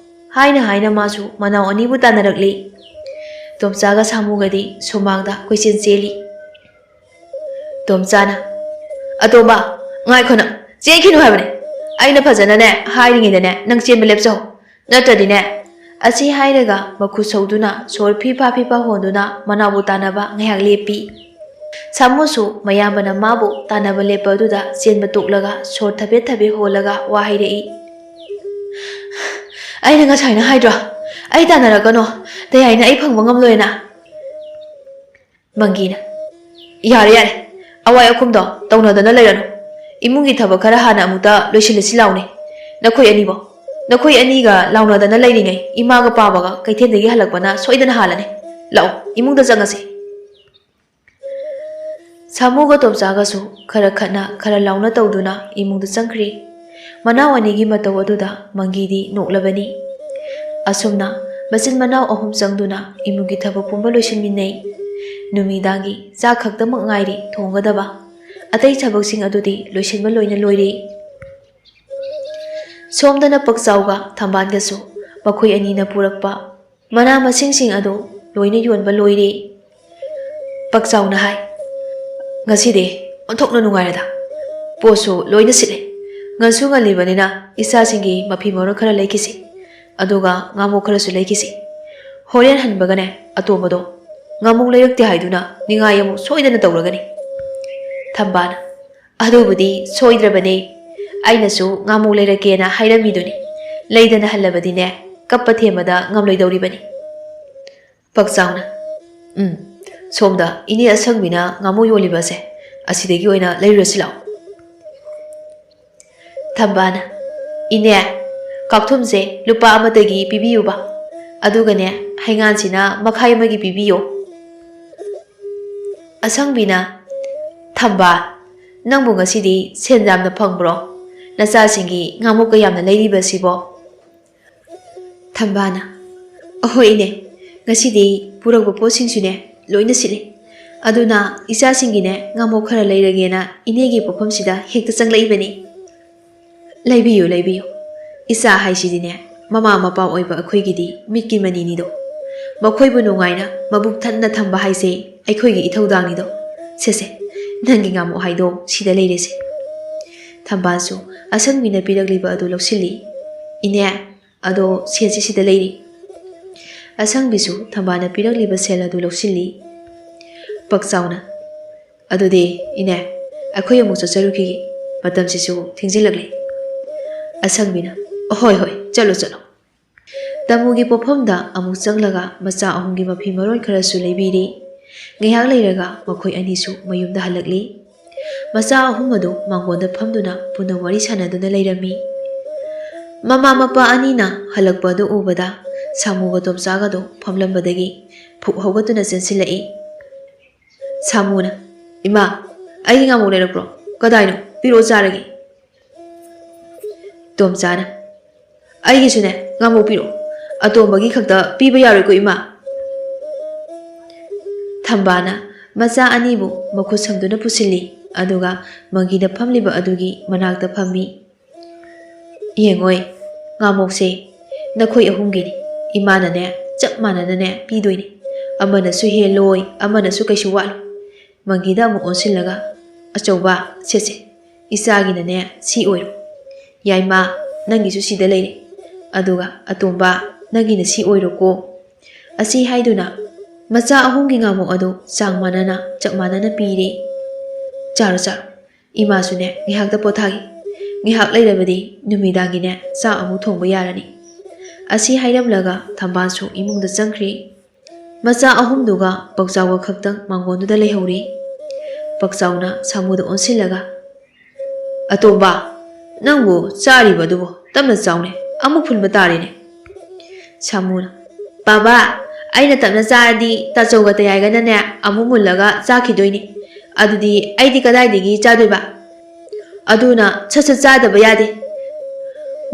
ꯍꯥꯏꯅ ꯍꯥꯏꯅ ꯃꯥꯁꯨ ꯃꯅꯥꯎ ꯑꯅꯤꯕꯨ ꯇꯥꯟꯅꯔꯛꯂꯤ꯫ ꯇꯣꯝꯆꯥꯒ ꯁꯥꯃꯨꯒꯗꯤ ꯁꯨꯃꯥꯡꯗ ꯀꯣꯏꯆꯦꯟ ꯆꯦꯜꯂꯤ꯫ ꯇꯣꯝꯆꯥꯅ, "ꯑꯇꯣꯝꯕ, ꯉꯥꯏꯈꯣ ꯅꯪ, ꯆꯦꯟꯈꯤꯅꯨ ꯍꯥꯏꯕꯅꯦ꯫ ꯑꯩꯅ ꯐꯖꯅꯅꯦ ꯍꯥꯏꯔꯤꯉꯩꯗꯅꯦ ꯅꯪ ꯆꯦꯟꯕ ꯂꯦꯞꯆꯧ꯫ ꯅꯠꯇ꯭ꯔꯗꯤꯅꯦ"꯫ ꯑꯁꯤ ꯍꯥꯏꯔꯒ ꯃꯈꯨꯠ ꯁꯧꯗꯨꯅ ꯁꯣꯔ ꯐꯤꯐꯥ ꯐꯤꯐꯥ ꯍꯣꯟꯗꯨꯅ ꯃꯅꯥꯎꯕꯨ ꯇꯥꯟꯅꯕ ꯉꯥꯏꯍꯥꯛ ꯂꯦꯞꯄꯤ꯫ ꯁꯥꯃꯨꯁꯨ ꯃꯌꯥꯝꯕꯅ ꯃꯥꯕꯨ ꯇꯥꯟꯅꯕ ꯂꯦꯞꯄ ꯑꯗꯨꯗ ꯆꯦꯟꯕ ꯇꯣꯛꯂꯒ ꯁꯣꯔ ꯊꯕꯦꯠ ꯊꯕꯦꯠ ꯍꯣꯜꯂꯒ ꯋꯥ ꯍꯥꯏꯔꯛꯏ, "ꯑꯩꯅ ꯉꯁꯥꯏꯅ ꯍꯥꯏꯗ꯭ꯔꯣ, ꯑꯩ ꯇꯥꯟꯅꯔꯛꯀꯅꯣ, ꯇꯌꯥꯏꯅ ꯑꯩ ꯐꯪꯕ ꯉꯝꯂꯣꯏꯅ"꯫ ꯃꯪꯒꯤꯅ, "ꯌꯥꯔꯦ, ꯌꯥꯔꯦ, ꯑꯋꯥꯏ ꯑꯈꯨꯝꯗꯣ ꯇꯧꯅꯗꯅ ꯂꯩꯔꯅꯨ꯫ ꯏꯃꯨꯡꯒꯤ ꯊꯕꯛ ꯈꯔ ꯍꯥꯟꯅ ꯑꯃꯨꯛꯇ ꯂꯣꯏꯁꯤꯜꯂꯁꯤ ꯂꯥꯎꯅꯦ꯫ ꯅꯈꯣꯏ ꯑꯅꯤꯕꯣ, ꯅꯈꯣꯏ ꯑꯅꯤꯒ ꯂꯥꯎꯅꯗꯅ ꯂꯩꯔꯤꯉꯩ ꯏꯃꯥꯒ ꯄꯥꯕꯒ ꯀꯩꯊꯦꯜꯗꯒꯤ ꯍꯜꯂꯛꯄꯅ ꯁꯣꯏꯗꯅ ꯍꯥꯜꯂꯅꯤ꯫ ꯂꯥꯛꯑꯣ, ꯏꯃꯨꯡꯗ ꯆꯪꯉꯁꯤ"꯫ ꯁꯥꯃꯨꯒ ꯇꯣꯝꯆꯥꯒꯁꯨ ꯈꯔ ꯈꯠꯅ ꯈꯔ ꯂꯥꯎꯅ ꯇꯧꯗꯨꯅ ꯏꯃꯨꯡꯗ ꯆꯪꯈ꯭ꯔꯤ꯫ ꯃꯅꯥꯎ ꯑꯅꯤꯒꯤ ꯃꯇꯧ ꯑꯗꯨꯗ ꯃꯪꯒꯤꯗꯤ ꯅꯣꯛꯂꯕꯅꯤ꯫ ꯑꯁꯨꯝꯅ ꯃꯆꯤꯟ ꯃꯅꯥꯎ ꯑꯍꯨꯝ ꯆꯪꯗꯨꯅ ꯏꯃꯨꯡꯒꯤ ꯊꯕꯛ ꯄꯨꯝꯕ ꯂꯣꯏꯁꯤꯟꯃꯤꯟꯅꯩ꯫ ꯅꯨꯃꯤꯗꯥꯡꯒꯤ ꯆꯥꯛ ꯈꯛꯇꯃꯛ ꯉꯥꯏꯔꯤ ꯊꯣꯡꯒꯗꯕ꯫ ꯑꯇꯩ ꯊꯕꯛꯁꯤꯡ ꯑꯗꯨꯗꯤ ꯂꯣꯏꯁꯤꯟꯕ ꯂꯣꯏꯅ ꯂꯣꯏꯔꯦ꯫ ꯁꯣꯝꯗꯅ ꯄꯛꯆꯥꯎꯒ ꯊꯝꯕꯥꯜꯒꯁꯨ ꯃꯈꯣꯏ ꯑꯅꯤꯅ ꯄꯨꯔꯛꯄ ꯃꯅꯥ ꯃꯁꯤꯡꯁꯤꯡ ꯑꯗꯨ ꯂꯣꯏꯅ ꯌꯣꯟꯕ ꯂꯣꯏꯔꯦ꯫ ꯄꯛꯆꯥꯎꯅ ꯍꯥꯏ, "ꯉꯁꯤꯗꯤ ꯑꯣꯟꯊꯣꯛꯅ ꯅꯨꯡꯉꯥꯏꯔꯦꯗ꯫ ꯄꯣꯠꯁꯨ ꯂꯣꯏꯅ ꯁꯤꯠꯂꯦ꯫ ꯉꯟꯁꯨ ꯉꯜꯂꯤꯕꯅꯤꯅ ꯏꯆꯥꯁꯤꯡꯒꯤ ꯃꯐꯤ ꯃꯔꯣꯟ ꯈꯔ ꯂꯩꯈꯤꯁꯤ꯫ ꯑꯗꯨꯒ ꯉꯥꯃꯣꯛ ꯈꯔꯁꯨ ꯂꯩꯈꯤꯁꯤ꯫ ꯍꯣꯔꯦꯟ ꯍꯟꯕꯒꯅꯦ, ꯑꯇꯣꯝꯕꯗꯣ ꯉꯥꯃꯨ ꯂꯩꯔꯛꯇꯦ ꯍꯥꯏꯗꯨꯅ ꯅꯤꯡꯉꯥꯏ ꯑꯃꯨꯛ ꯁꯣꯏꯗꯅ ꯇꯧꯔꯒꯅꯤ꯫ ꯊꯝꯕꯥꯜꯅ, "ꯑꯗꯨꯕꯨꯗꯤ ꯁꯣꯏꯗ꯭ꯔꯕꯅꯦ, ꯑꯩꯅꯁꯨ ꯉꯥꯃꯨ ꯂꯩꯔꯛꯀꯦꯅ ꯍꯥꯏꯔꯝꯃꯤꯗꯨꯅꯤ꯫ ꯂꯩꯗꯅ ꯍꯜꯂꯕꯗꯤꯅꯦ, ꯀꯞꯄ ꯊꯦꯝꯕꯗ ꯉꯝꯂꯣꯏꯗꯧꯔꯤꯕꯅꯤ꯫" ꯄꯛꯆꯥꯎꯅ, "ꯎꯝ, ꯁꯣꯝꯗ ꯏꯅꯦ ꯑꯁꯪꯕꯤꯅ ꯉꯥꯃꯨ ꯌꯣꯜꯂꯤꯕꯁꯦ, ꯑꯁꯤꯗꯒꯤ ꯑꯣꯏꯅ ꯂꯩꯔꯨꯔꯁꯤ ꯂꯥꯛꯑꯣ꯫" ꯊꯝꯕꯥꯜꯅ, "ꯏꯅꯦ, ꯀꯥꯎꯊꯨꯝꯁꯦ ꯂꯨꯄꯥ ꯑꯃꯇꯒꯤ ꯄꯤꯕꯤꯌꯨꯕ, ꯑꯗꯨꯒꯅꯦ, ꯍꯩꯉꯥꯟꯁꯤꯅ ꯃꯈꯥꯏ ꯑꯃꯒꯤ ꯄꯤꯕꯤꯌꯣ꯫" ꯑꯁꯪꯕꯤꯅ, "ꯊꯝꯕꯥꯜ, ꯅꯪꯕꯨ ꯉꯁꯤꯗꯤ ꯁꯦꯟ ꯌꯥꯝꯅ ꯐꯪꯕ꯭ꯔꯣ? ꯅꯆꯥꯁꯤꯡꯒꯤ ꯉꯥꯃꯨ ꯀꯌꯥꯝꯅ ꯂꯩꯔꯤꯕꯁꯤꯕꯣ?" ꯊꯝꯕꯥꯜꯅ, "ꯑꯍꯣꯏ ꯏꯅꯦ, ꯉꯁꯤꯗꯤ ꯄꯨꯔꯛꯄ ꯄꯣꯠꯁꯤꯡꯁꯨꯅꯦ ꯂꯣꯏꯅ ꯁꯤꯠꯂꯤ꯫ ꯑꯗꯨꯅ ꯏꯆꯥꯁꯤꯡꯒꯤꯅꯦ ꯉꯥꯃꯨ ꯈꯔ ꯂꯩꯔꯒꯦꯅ ꯏꯅꯦꯒꯤ ꯄꯣꯠꯐꯝꯁꯤꯗ ꯍꯦꯛꯇ ꯆꯪꯂꯛꯏꯕꯅꯤ꯫" "ꯂꯩꯕꯤꯌꯨ, ꯂꯩꯕꯤꯌꯨ꯫ ꯏꯆꯥ ꯍꯥꯏꯁꯤꯗꯤꯅꯦ, ꯃꯃꯥ ꯃꯄꯥ ꯑꯣꯏꯕ ꯑꯩꯈꯣꯏꯒꯤꯗꯤ ꯃꯤꯠꯀꯤ ꯃꯅꯤꯅꯤꯗꯣ꯫ ꯃꯈꯣꯏꯕꯨ ꯅꯨꯡꯉꯥꯏꯅ ꯃꯕꯨꯛ ꯊꯟꯅ ꯊꯝꯕ ꯍꯥꯏꯁꯦ ꯑꯩꯈꯣꯏꯒꯤ ꯏꯊꯧꯗꯥꯡꯅꯤꯗꯣ꯫ ꯁꯦ ꯁꯦ, ꯅꯪꯒꯤ ꯉꯥꯃꯨ ꯍꯥꯏꯗꯣ ꯁꯤꯗ ꯂꯩꯔꯦꯁꯦ꯫" ꯊꯝꯕꯥꯜꯁꯨ ꯑꯁꯪꯕꯤꯅ ꯄꯤꯔꯛꯂꯤꯕ ꯑꯗꯨ ꯂꯧꯁꯤꯜꯂꯤ꯫ "ꯏꯅꯦ, ꯑꯗꯣ ꯁꯦꯜꯁꯤ ꯁꯤꯗ ꯂꯩꯔꯤ꯫" ꯑꯁꯪꯕꯤꯁꯨ ꯊꯝꯕꯥꯜꯅ ꯄꯤꯔꯛꯂꯤꯕ ꯁꯦꯜ ꯑꯗꯨ ꯂꯧꯁꯤꯜꯂꯤ꯫ ꯄꯛꯆꯥꯎꯅ, "ꯑꯗꯨꯗꯤ ꯏꯅꯦ, ꯑꯩꯈꯣꯏ ꯑꯃꯨꯛ ꯆꯠꯆꯔꯨꯈꯤꯒꯦ꯫ ꯃꯇꯝꯁꯤꯁꯨ ꯊꯦꯡꯖꯤꯜꯂꯛꯂꯦ꯫" ꯑꯁꯪꯕꯤꯅ, "ꯍꯣꯏ, ꯍꯣꯏ, ꯆꯠꯂꯣ, ꯆꯠꯂꯣ꯫" ꯇꯥꯃꯣꯒꯤ ꯄꯣꯠꯐꯝꯗ ꯑꯃꯨꯛ ꯆꯪꯂꯒ ꯃꯆꯥ ꯑꯍꯨꯝꯒꯤ ꯃꯐꯤ ꯃꯔꯣꯟ ꯈꯔꯁꯨ ꯂꯩꯕꯤꯔꯤ꯫ ꯉꯥꯏꯍꯥꯛ ꯂꯩꯔꯒ ꯃꯈꯣꯏ ꯑꯅꯤꯁꯨ ꯃꯌꯨꯝꯗ ꯍꯜꯂꯛꯂꯤ꯫ ꯃꯆꯥ ꯑꯍꯨꯝ ꯑꯗꯨ ꯃꯥꯡꯒꯣꯟꯗ ꯐꯝꯗꯨꯅ ꯄꯨꯟꯅ ꯋꯥꯔꯤ ꯁꯥꯟꯅꯗꯨꯅ ꯂꯩꯔꯝꯃꯤ꯫ ꯃꯃꯥ ꯃꯄꯥ ꯑꯅꯤꯅ ꯍꯜꯂꯛꯄ ꯑꯗꯨ ꯎꯕꯗ ꯁꯥꯃꯨꯒ ꯇꯣꯝꯆꯥꯒꯗꯣ ꯐꯝꯂꯝꯕꯗꯒꯤ ꯐꯨꯛ ꯍꯧꯒꯠꯇꯨꯅ ꯆꯦꯟꯁꯤꯜꯂꯛꯏ꯫ ꯁꯥꯃꯨꯅ, "ꯏꯃꯥ, ꯑꯩꯒꯤ ꯉꯥꯃꯨ ꯂꯩꯔꯛꯄ꯭ꯔꯣ? ꯀꯗꯥꯏꯅꯣ? ꯄꯤꯔꯛꯑꯣ, ꯆꯥꯔꯒꯦ꯫" ꯇꯣꯝꯆꯥꯅ, "ꯑꯩꯒꯤꯁꯨꯅꯦ ꯉꯥꯃꯨ ꯄꯤꯔꯛꯑꯣ꯫ ꯑꯇꯣꯝꯕꯒꯤ ꯈꯛꯇ ꯄꯤꯕ ꯌꯥꯔꯣꯏꯀꯣ, ꯏꯃꯥ꯫" ꯊꯝꯕꯥꯜꯅ ꯃꯆꯥ ꯑꯅꯤꯕꯨ ꯃꯈꯨꯠ ꯁꯝꯗꯨꯅ ꯄꯨꯁꯤꯜꯂꯤ, ꯑꯗꯨꯒ ꯃꯪꯒꯤꯗ ꯐꯝꯂꯤꯕ ꯑꯗꯨꯒꯤ ꯃꯅꯥꯛꯇ ꯐꯝꯃꯤ꯫ "ꯌꯦꯡꯉꯣꯏ, ꯉꯥꯃꯣꯛꯁꯦ ꯅꯈꯣꯏ ꯑꯍꯨꯝꯒꯤꯅꯤ꯫ ꯏꯃꯥꯅꯅꯦ ꯆꯞ ꯃꯥꯟꯅꯅꯅꯦ ꯄꯤꯗꯣꯏꯅꯤ꯫ ꯑꯃꯅꯁꯨ ꯍꯦꯜꯂꯣꯏ, ꯑꯃꯅꯁꯨ ꯀꯩꯁꯨ ꯋꯥꯠꯂꯣꯏ꯫" ꯃꯪꯒꯤꯗ ꯑꯃꯨꯛ ꯑꯣꯟꯁꯤꯜꯂꯒ, "ꯑꯆꯧꯕ, ꯁꯦ ꯁꯦ, ꯏꯆꯥꯒꯤꯅꯅꯦ ꯁꯤ ꯑꯣꯏꯔꯣ꯫ ꯌꯥꯏꯃ, ꯅꯪꯒꯤꯁꯨ ꯁꯤꯗ ꯂꯩꯔꯦ꯫ ꯑꯗꯨꯒ ꯑꯇꯣꯝꯕ, ꯅꯪꯒꯤꯅ ꯁꯤ ꯑꯣꯏꯔꯣꯀꯣ꯫" ꯑꯁꯤ ꯍꯥꯏꯗꯨꯅ ꯃꯆꯥ ꯑꯍꯨꯝꯒꯤ ꯉꯥꯃꯨꯛ ꯑꯗꯨ ꯆꯥꯡ ꯃꯥꯟꯅꯅ ꯆꯞ ꯃꯥꯟꯅꯅ ꯄꯤꯔꯦ꯫ "ꯆꯥꯔꯣ, ꯆꯥꯔꯣ, ꯏꯃꯥꯁꯨꯅꯦ ꯉꯥꯏꯍꯥꯛꯇ ꯄꯣꯊꯥꯒꯦ, ꯉꯥꯏꯍꯥꯛ ꯂꯩꯔꯕꯗꯤ ꯅꯨꯃꯤꯗꯥꯡꯒꯤꯅꯦ ꯆꯥꯛ ꯑꯃꯨꯛ ꯊꯣꯡꯕ ꯌꯥꯔꯅꯤ"꯫ ꯑꯁꯤ ꯍꯥꯏꯔꯝꯂꯒ ꯊꯝꯕꯥꯜꯁꯨ ꯏꯃꯨꯡꯗ ꯆꯪꯈ꯭ꯔꯦ꯫ ꯃꯆꯥ ꯑꯍꯨꯝꯗꯨꯒ ꯄꯥꯎꯆꯥꯎꯒ ꯈꯛꯇꯪ ꯃꯥꯡꯒꯣꯟꯗꯨꯗ ꯂꯩꯍꯧꯔꯦ꯫ ꯄꯥꯎꯆꯥꯎꯅ ꯁꯥꯃꯨꯗ ꯑꯣꯟꯁꯤꯜꯂꯒ, "ꯑꯇꯣꯝꯕ, ꯅꯪꯕꯨ ꯆꯥꯔꯤꯕ ꯑꯗꯨꯕꯨ ꯇꯞꯅ ꯆꯥꯎꯅꯦ, ꯑꯃꯨꯛ ꯐꯨꯟꯕ ꯇꯥꯔꯦꯅꯦ"꯫ ꯁꯥꯃꯨꯅ, "ꯕꯥꯕꯥ, ꯑꯩꯅ ꯇꯞꯅ ꯆꯥꯔꯗꯤ ꯇꯥꯆꯧꯒ ꯇꯌꯥꯏꯒꯅꯅꯦ ꯑꯃꯨꯛ ꯃꯨꯜꯂꯒ ꯆꯥꯈꯤꯗꯣꯏꯅꯤ꯫ ꯑꯗꯨꯗꯤ ꯑꯩꯗꯤ ꯀꯗꯥꯏꯗꯒꯤ ꯆꯥꯗꯣꯏꯕ? ꯑꯗꯨꯅ ꯁꯠ ꯁꯠ ꯆꯥꯗꯕ ꯌꯥꯗꯦ"꯫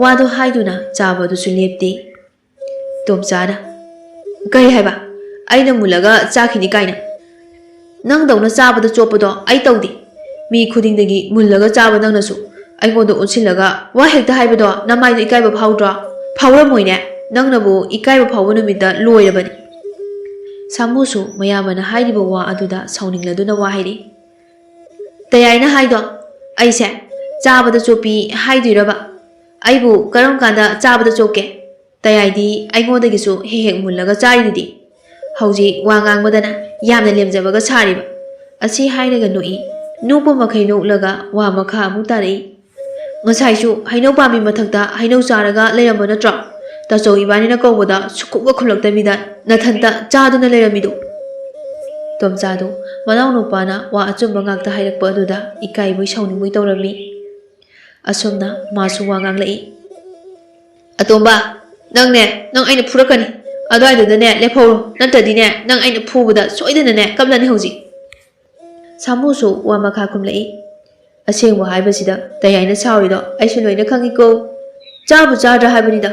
ꯋꯥꯗꯣ ꯍꯥꯏꯗꯨꯅ ꯆꯥꯕꯗꯨꯁꯨ ꯂꯦꯞꯇꯦ꯫ ꯇꯣꯝꯆꯥꯅ, "ꯀꯩ ꯍꯥꯏꯕ? ꯑꯩꯅ ꯃꯨꯜꯂꯒ ꯆꯥꯈꯤꯅꯤ ꯀꯥꯏꯅ? ꯅꯪꯗꯧꯅ ꯆꯥꯕꯗ ꯆꯣꯞꯄꯗꯣ ꯑꯩ ꯇꯧꯗꯦ꯫ ꯃꯤ ꯈꯨꯗꯤꯡꯗꯒꯤ ꯃꯨꯜꯂꯒ ꯆꯥꯕ ꯅꯪꯅꯁꯨ ꯑꯩꯉꯣꯟꯗ ꯑꯣꯟꯁꯤꯜꯂꯒ ꯋꯥ ꯍꯦꯛꯇ ꯍꯥꯏꯕꯗꯣ ꯅꯃꯥꯏꯗꯣ ꯏꯀꯥꯏꯕ ꯐꯥꯎꯗ꯭ꯔꯣ? ꯐꯥꯎꯔꯝꯃꯣꯏꯅꯦ꯫ ꯅꯪꯅꯕꯨ ꯏꯀꯥꯏꯕ ꯐꯥꯎꯕ ꯅꯨꯃꯤꯠꯇ ꯂꯣꯏꯔꯕꯅꯤ"꯫ ꯁꯥꯃꯨꯁꯨ ꯃꯌꯥꯝꯕꯅ ꯍꯥꯏꯔꯤꯕ ꯋꯥ ꯑꯗꯨꯗ ꯁꯥꯎꯅꯤꯡꯂꯗꯨꯅ ꯋꯥ ꯍꯥꯏꯔꯛꯏ꯫ "ꯇꯌꯥꯏꯅ ꯍꯥꯏꯗꯣ ꯑꯩꯁꯦ ꯆꯥꯕꯗ ꯆꯣꯞꯄꯤ ꯍꯥꯏꯗꯣꯏꯔꯕ? ꯑꯩꯕꯨ ꯀꯔꯝ ꯀꯥꯟꯗ ꯆꯥꯕꯗ ꯆꯣꯞꯀꯦ? ꯇꯌꯥꯏꯗꯤ ꯑꯩꯉꯣꯟꯗꯒꯤꯁꯨ ꯍꯦꯛ ꯍꯦꯛ ꯃꯨꯜꯂꯒ ꯆꯥꯔꯤꯗꯨꯗꯤ꯫ ꯍꯧꯖꯤꯛ ꯋꯥ ꯉꯥꯡꯕꯗꯅ ꯌꯥꯝꯅ ꯂꯦꯝꯖꯕꯒ ꯁꯥꯔꯤꯕ"꯫ ꯑꯁꯤ ꯍꯥꯏꯔꯒ ꯅꯣꯛꯏ꯫ ꯅꯣꯛꯄ ꯃꯈꯩ ꯅꯣꯛꯂꯒ ꯋꯥ ꯃꯈꯥ ꯑꯃꯨꯛ ꯇꯥꯔꯛꯏ꯫ "ꯉꯁꯥꯏꯁꯨ ꯍꯩꯅꯧ ꯄꯥꯝꯕꯤ ꯃꯊꯛꯇ ꯍꯩꯅꯧ ꯆꯥꯔꯒ ꯂꯩꯔꯝꯕ ꯅꯠꯇ꯭ꯔꯣ? ꯇꯥꯆꯧ ꯏꯕꯥꯅꯤꯅ ꯀꯧꯕꯗ ꯁꯨꯛꯈꯨꯝꯒ ꯈꯨꯝꯂꯛꯇꯕꯤꯗ ꯅꯊꯟꯇ ꯆꯥꯗꯨꯅ ꯂꯩꯔꯝꯃꯤꯗꯨ"꯫ ꯇꯣꯝꯆꯥꯗꯨ ꯃꯅꯥꯎꯅꯨꯄꯥꯅ ꯋꯥ ꯑꯆꯨꯝꯕ ꯉꯥꯛꯇ ꯍꯥꯏꯔꯛꯄ ꯑꯗꯨꯗ ꯏꯀꯥꯏꯕꯣꯏ ꯁꯥꯎꯅꯤꯡꯕꯣꯏ ꯇꯧꯔꯝꯃꯤ꯫ ꯑꯁꯨꯝꯅ ꯃꯥꯁꯨ ꯋꯥ ꯉꯥꯡꯂꯛꯏ꯫ "ꯑꯇꯣꯝꯕ, ꯅꯪꯅꯦ, ꯅꯪ ꯑꯩꯅ ꯐꯨꯔꯛꯀꯅꯤ꯫ ꯑꯗꯨꯋꯥꯏꯗꯨꯗꯅꯦ ꯂꯦꯞꯍꯧꯔꯣ, ꯅꯠꯇ꯭ꯔꯗꯤꯅꯦ ꯅꯪ ꯑꯩꯅ ꯐꯨꯕꯗ ꯁꯣꯏꯗꯅꯅꯦ ꯀꯞꯂꯅꯤ ꯍꯧꯖꯤꯛ"꯫ ꯁꯥꯃꯨꯁꯨ ꯋꯥ ꯃꯈꯥ ꯈꯨꯝꯂꯛꯏ꯫ "ꯑꯁꯦꯡꯕ ꯍꯥꯏꯕꯁꯤꯗ ꯇꯌꯥꯏꯅ ꯁꯥꯎꯔꯤꯗꯣ ꯑꯩꯁꯨ ꯂꯣꯏꯅ ꯈꯪꯉꯤꯀꯣ꯫ ꯆꯥꯕꯨ ꯆꯥꯗ꯭ꯔꯥ ꯍꯥꯏꯕꯅꯤꯗ꯫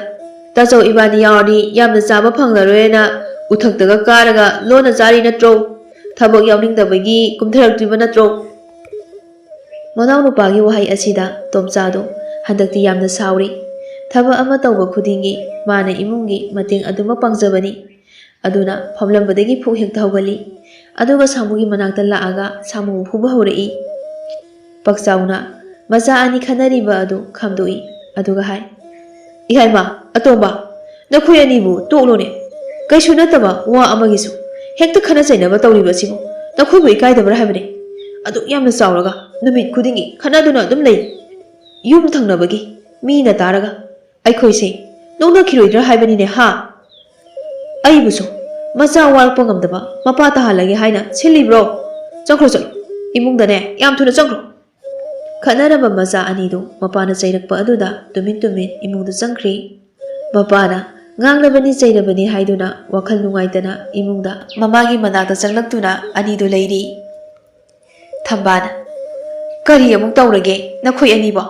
ꯇꯥꯆꯧ ꯏꯕꯥꯅꯤ ꯌꯥꯎꯔꯗꯤ ꯌꯥꯝꯅ ꯆꯥꯕ ꯐꯪꯂꯔꯣꯏꯅ ꯎꯊꯛꯇꯒ ꯀꯥꯔꯒ ꯂꯣꯟꯅ ꯆꯥꯔꯤ ꯅꯠꯇ꯭ꯔꯣ? ꯊꯕꯛ ꯌꯥꯎꯅꯤꯡꯗꯕꯒꯤ ꯀꯨꯝꯊꯔꯛꯇ꯭ꯔꯤꯕ ꯅꯠꯇ꯭ꯔꯣ?" ꯃꯅꯥꯎꯅꯨꯄꯥꯒꯤ ꯋꯥꯍꯩ ꯑꯁꯤꯗ ꯇꯣꯝꯆꯥꯗꯣ ꯍꯟꯗꯛꯇꯤ ꯌꯥꯝꯅ ꯁꯥꯎꯔꯤ꯫ ꯊꯕꯛ ꯑꯃ ꯇꯧꯕ ꯈꯨꯗꯤꯡꯒꯤ ꯃꯥꯅ ꯏꯃꯨꯡꯒꯤ ꯃꯇꯦꯡ ꯑꯗꯨꯃꯛ ꯄꯥꯡꯖꯕꯅꯤ꯫ ꯑꯗꯨꯅ ꯐꯝꯂꯝꯕꯗꯒꯤ ꯐꯨꯛ ꯍꯦꯛꯇ ꯍꯧꯒꯠꯂꯤ꯫ ꯑꯗꯨꯒ ꯁꯥꯃꯨꯒꯤ ꯃꯅꯥꯛꯇ ꯂꯥꯛꯑꯒ ꯁꯥꯃꯨꯕꯨ ꯐꯨꯕ ꯍꯧꯔꯛꯏ꯫ ꯄꯥꯎꯆꯥꯎꯅ ꯃꯆꯥ ꯑꯅꯤ ꯈꯠꯅꯔꯤꯕ ꯑꯗꯨ ꯈꯥꯝꯗꯣꯛꯏ꯫ ꯑꯗꯨꯒ ꯍꯥꯏ, "ꯏꯍꯥꯏꯃ, ꯑꯇꯣꯝꯕ, ꯅꯈꯣꯏ ꯑꯅꯤꯕꯨ ꯇꯣꯛꯂꯣꯅꯦ꯫ ꯀꯩꯁꯨ ꯅꯠꯇꯕ ꯋꯥ ꯑꯃꯒꯤꯁꯨ ꯍꯦꯛꯇ ꯈꯠꯅ ꯆꯩꯅꯕ ꯇꯧꯔꯤꯕ ꯑꯁꯤꯕꯨ ꯅꯈꯣꯏꯕꯨ ꯏꯀꯥꯏꯗꯕ꯭ꯔꯥ ꯍꯥꯏꯕꯅꯤ? ꯑꯗꯨꯛ ꯌꯥꯝꯅ ꯆꯥꯎꯔꯒ ꯅꯨꯃꯤꯠ ꯈꯨꯗꯤꯡꯒꯤ ꯈꯠꯅꯗꯨꯅ ꯑꯗꯨꯝ ꯂꯩ꯫ ꯌꯨꯝ ꯊꯪꯅꯕꯒꯤ ꯃꯤꯅ ꯇꯥꯔꯒ ꯑꯩꯈꯣꯏꯁꯦ ꯅꯣꯛꯅꯈꯤꯔꯣꯏꯗ꯭ꯔꯥ ꯍꯥꯏꯕꯅꯤꯅꯦ ꯍꯥ? ꯑꯩꯕꯨꯁꯨ ꯃꯆꯥ ꯋꯥꯔꯛꯄ ꯉꯝꯗꯕ ꯃꯄꯥ ꯇꯥꯍꯜꯂꯒꯦ ꯍꯥꯏꯅ ꯁꯤꯜꯂꯤꯕ꯭ꯔꯣ? ꯆꯠꯈ꯭ꯔꯣ, ꯆꯠꯂꯣ, ꯏꯃꯨꯡꯗꯅꯦ ꯌꯥꯝ ꯊꯨꯅ ꯆꯠꯈ꯭ꯔꯣ꯫ ꯈꯠꯅꯔꯝꯕ ꯃꯆꯥ ꯑꯅꯤꯗꯨ ꯃꯄꯥꯅ ꯆꯩꯔꯛꯄ ꯑꯗꯨꯗ ꯇꯨꯃꯤꯟ ꯇꯨꯃꯤꯟ ꯏꯃꯨꯡꯗ ꯆꯪꯈ꯭ꯔꯤ꯫ ꯃꯄꯥꯅ ꯉꯥꯡꯂꯕꯅꯤ ꯆꯩꯔꯕꯅꯤ ꯍꯥꯏꯗꯨꯅ ꯋꯥꯈꯜ ꯅꯨꯡꯉꯥꯏꯇꯅ ꯏꯃꯨꯡꯗ ꯃꯃꯥꯒꯤ ꯃꯅꯥꯛꯇ ꯆꯪꯂꯛꯇꯨꯅ ꯑꯅꯤꯗꯨ ꯂꯩꯔꯤ꯫ ꯊꯝꯕꯥꯅ, "ꯀꯔꯤ ꯑꯃꯨꯛ ꯇꯧꯔꯒꯦ ꯅꯈꯣꯏ ꯑꯅꯤꯕꯣ?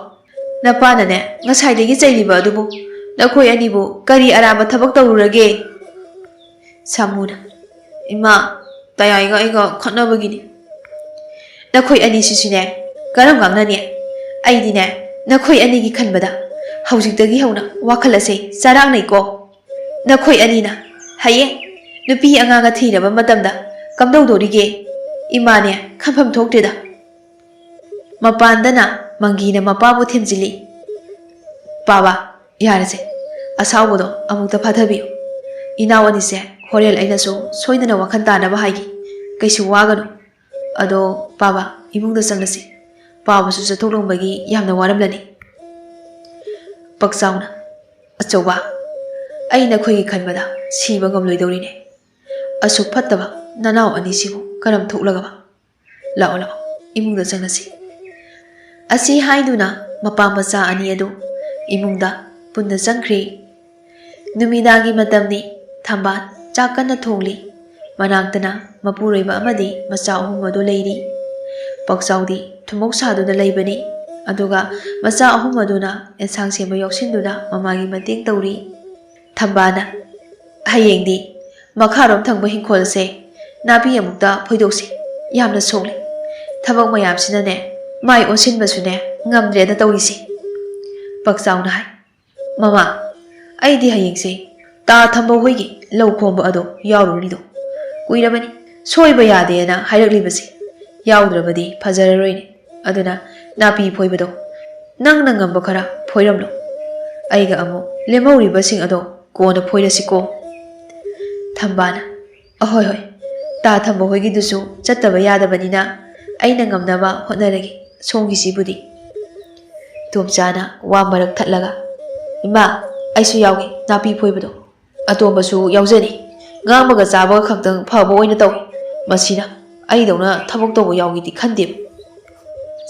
ꯅꯄꯥꯅꯅꯦ ꯉꯁꯥꯏꯗꯒꯤ ꯆꯩꯔꯤꯕ ꯑꯗꯨꯕꯨ ꯅꯈꯣꯏ ꯑꯅꯤꯕꯨ ꯀꯔꯤ ꯑꯔꯥꯟꯕ ꯊꯕꯛ ꯇꯧꯔꯨꯔꯒꯦ?" ꯁꯥꯃꯨꯅ, "ꯏꯃꯥ, ꯇꯌꯥꯏꯒ ꯑꯩꯒ ꯈꯠꯅꯕꯒꯤꯅꯤ꯫ ꯅꯈꯣꯏ ꯑꯅꯤꯁꯤꯁꯨꯅꯦ ꯀꯔꯝ ꯉꯥꯡꯅꯅꯤ? ꯑꯩꯗꯤꯅꯦ ꯅꯈꯣꯏ ꯑꯅꯤꯒꯤ ꯈꯟꯕꯗ ꯍꯧꯖꯤꯛꯇꯒꯤ ꯍꯧꯅ ꯋꯥꯈꯜ ꯑꯁꯦ ꯆꯔꯥꯡꯅꯩꯀꯣ꯫ ꯅꯈꯣꯏ ꯑꯅꯤꯅ ꯍꯌꯦꯡ ꯅꯨꯄꯤ ꯑꯉꯥꯡꯒ ꯊꯤꯔꯕ ꯃꯇꯝꯗ ꯀꯝꯗꯧꯗꯣꯔꯤꯒꯦ? ꯏꯃꯥꯅꯦ ꯈꯟꯐꯝ ꯊꯣꯛꯇ꯭ꯔꯦꯗ꯫" ꯃꯄꯥꯟꯗꯅ ꯃꯪꯒꯤꯅ ꯃꯄꯥꯕꯨ ꯊꯦꯝꯖꯤꯜꯂꯤ꯫ "ꯄꯥꯕ, ꯌꯥꯔꯦꯁꯦ, ꯑꯁꯥꯎꯕꯗꯣ ꯑꯃꯨꯛꯇ ꯐꯥꯊꯕꯤꯌꯨ꯫ ꯏꯅꯥꯎ ꯑꯅꯤꯁꯦ ꯍꯣꯔꯦꯟ ꯑꯩꯅꯁꯨ ꯁꯣꯏꯗꯅ ꯋꯥꯈꯜ ꯇꯥꯅꯕ ꯍꯥꯏꯒꯦ꯫ ꯀꯩꯁꯨ ꯋꯥꯒꯅꯨ꯫ ꯑꯗꯣ ꯄꯥꯕ, ꯏꯃꯨꯡꯗ ꯆꯪꯂꯁꯤ꯫ ꯄꯥꯕꯁꯨ ꯆꯠꯊꯣꯛꯂꯝꯕꯒꯤ ꯌꯥꯝꯅ ꯋꯥꯔꯝꯂꯅꯤ꯫" ꯄꯥꯛꯆꯥꯎꯅ, "ꯑꯆꯧꯕ, ꯑꯩ ꯅꯈꯣꯏꯒꯤ ꯈꯟꯕꯗ ꯁꯤꯕ ꯉꯝꯂꯣꯏꯗꯧꯔꯤꯅꯦ꯫ ꯑꯁꯨꯛ ꯐꯠꯇꯕ ꯅꯅꯥꯎ ꯑꯅꯤꯁꯤꯕꯨ ꯀꯔꯝ ꯊꯣꯛꯂꯒꯕ? ꯂꯥꯛꯑꯣ, ꯂꯥꯛꯑꯣ, ꯏꯃꯨꯡꯗ ꯆꯪꯂꯁꯤ꯫" ꯑꯁꯤ ꯍꯥꯏꯗꯨꯅ ꯃꯄꯥ ꯃꯆꯥ ꯑꯅꯤ ꯑꯗꯨ ꯏꯃꯨꯡꯗ ꯄꯨꯟꯅ ꯆꯪꯈ꯭ꯔꯤ꯫ ꯅꯨꯃꯤꯗꯥꯡꯒꯤ ꯃꯇꯝꯅꯤ꯫ ꯊꯝꯕꯥꯜ ꯆꯥꯛ ꯀꯟꯅ ꯊꯣꯡꯂꯤ꯫ ꯃꯅꯥꯛꯇꯅ ꯃꯄꯨꯔꯣꯏꯕ ꯑꯃꯗꯤ ꯃꯆꯥ ꯑꯍꯨꯝ ꯑꯗꯨ ꯂꯩꯔꯤ꯫ ꯄꯥꯛꯆꯥꯎꯗꯤ ꯊꯨꯝꯃꯣꯛ ꯁꯥꯗꯨꯅ ꯂꯩꯕꯅꯤ꯫ ꯑꯗꯨꯒ ꯃꯆꯥ ꯑꯍꯨꯝ ꯑꯗꯨꯅ ꯑꯦꯟꯁꯥꯡ ꯁꯦꯝꯕ ꯌꯥꯎꯁꯤꯟꯗꯨꯅ ꯃꯃꯥꯒꯤ ꯃꯇꯦꯡ ꯇꯧꯔꯤ꯫ ꯊꯝꯕꯥꯜꯅ, "ꯍꯌꯦꯡꯗꯤ ꯃꯈꯥꯔꯣꯝ ꯊꯪꯕ ꯍꯤꯡꯈꯣꯜꯁꯦ ꯅꯥꯄꯤ ꯑꯃꯨꯛꯇ ꯐꯣꯏꯗꯣꯛꯁꯤ꯫ ꯌꯥꯝꯅ ꯁꯣꯛꯂꯦ꯫ ꯊꯕꯛ ꯃꯌꯥꯝꯁꯤꯅꯅꯦ ꯃꯥꯏ ꯑꯣꯟꯁꯤꯟꯕꯁꯨꯅꯦ ꯉꯝꯗ꯭ꯔꯦꯗ ꯇꯧꯔꯤꯁꯦ꯫" ꯄꯥꯛꯆꯥꯎꯅ ꯍꯥꯏ, "ꯃꯃꯥ, ꯑꯩꯗꯤ ꯍꯌꯦꯡꯁꯦ ꯇꯥ ꯊꯝꯕ ꯍꯣꯏꯒꯤ ꯂꯧ ꯈꯣꯝꯕ ꯑꯗꯣ ꯌꯥꯎꯔꯨꯔꯤꯗꯣ ꯀꯨꯏꯔꯕꯅꯤ꯫ ꯁꯣꯏꯕ ꯌꯥꯗꯦꯅ ꯍꯥꯏꯔꯛꯂꯤꯕꯁꯦ꯫ ꯌꯥꯎꯗ꯭ꯔꯕꯗꯤ ꯐꯖꯔꯔꯣꯏꯅꯦ꯫ ꯑꯗꯨꯅ ꯅꯥꯄꯤ ꯐꯣꯏꯕꯗꯣ ꯅꯪꯅ ꯉꯝꯕ ꯈꯔ ꯐꯣꯏꯔꯝꯂꯣ꯫ ꯑꯩꯒ ꯑꯃꯨꯛ ꯂꯦꯝꯍꯧꯔꯤꯕꯁꯤꯡ ꯑꯗꯣ ꯀꯣꯟꯅ ꯐꯣꯏꯔꯁꯤꯀꯣ꯫" ꯊꯝꯕꯥꯅ, "ꯑꯍꯣꯏ ꯍꯣꯏ, ꯇꯥ ꯊꯝꯕ ꯍꯣꯏꯒꯤꯗꯨꯁꯨ ꯆꯠꯇꯕ ꯌꯥꯗꯕꯅꯤꯅ ꯑꯩꯅ ꯉꯝꯅꯕ ꯍꯣꯠꯅꯔꯒꯦ, ꯁꯣꯝꯒꯤꯁꯤꯕꯨꯗꯤ"꯫ ꯇꯣꯝꯆꯥꯅ ꯋꯥ ꯃꯔꯛ ꯊꯠꯂꯒ, "ꯏꯃꯥ, ꯑꯩꯁꯨ ꯌꯥꯎꯒꯦ ꯅꯥꯄꯤ ꯐꯣꯏꯕꯗꯣ꯫ ꯑꯇꯣꯝꯕꯁꯨ ꯌꯥꯎꯖꯅꯤ꯫ ꯉꯥꯡꯕꯒ ꯆꯥꯕꯒ ꯈꯛꯇꯪ ꯐꯕ ꯑꯣꯏꯅ ꯇꯧꯏ꯫ ꯃꯁꯤꯅ ꯑꯩꯗꯧꯅ ꯊꯕꯛ ꯇꯧꯕ ꯌꯥꯎꯒꯦꯗꯤ ꯈꯟꯗꯦꯕ"꯫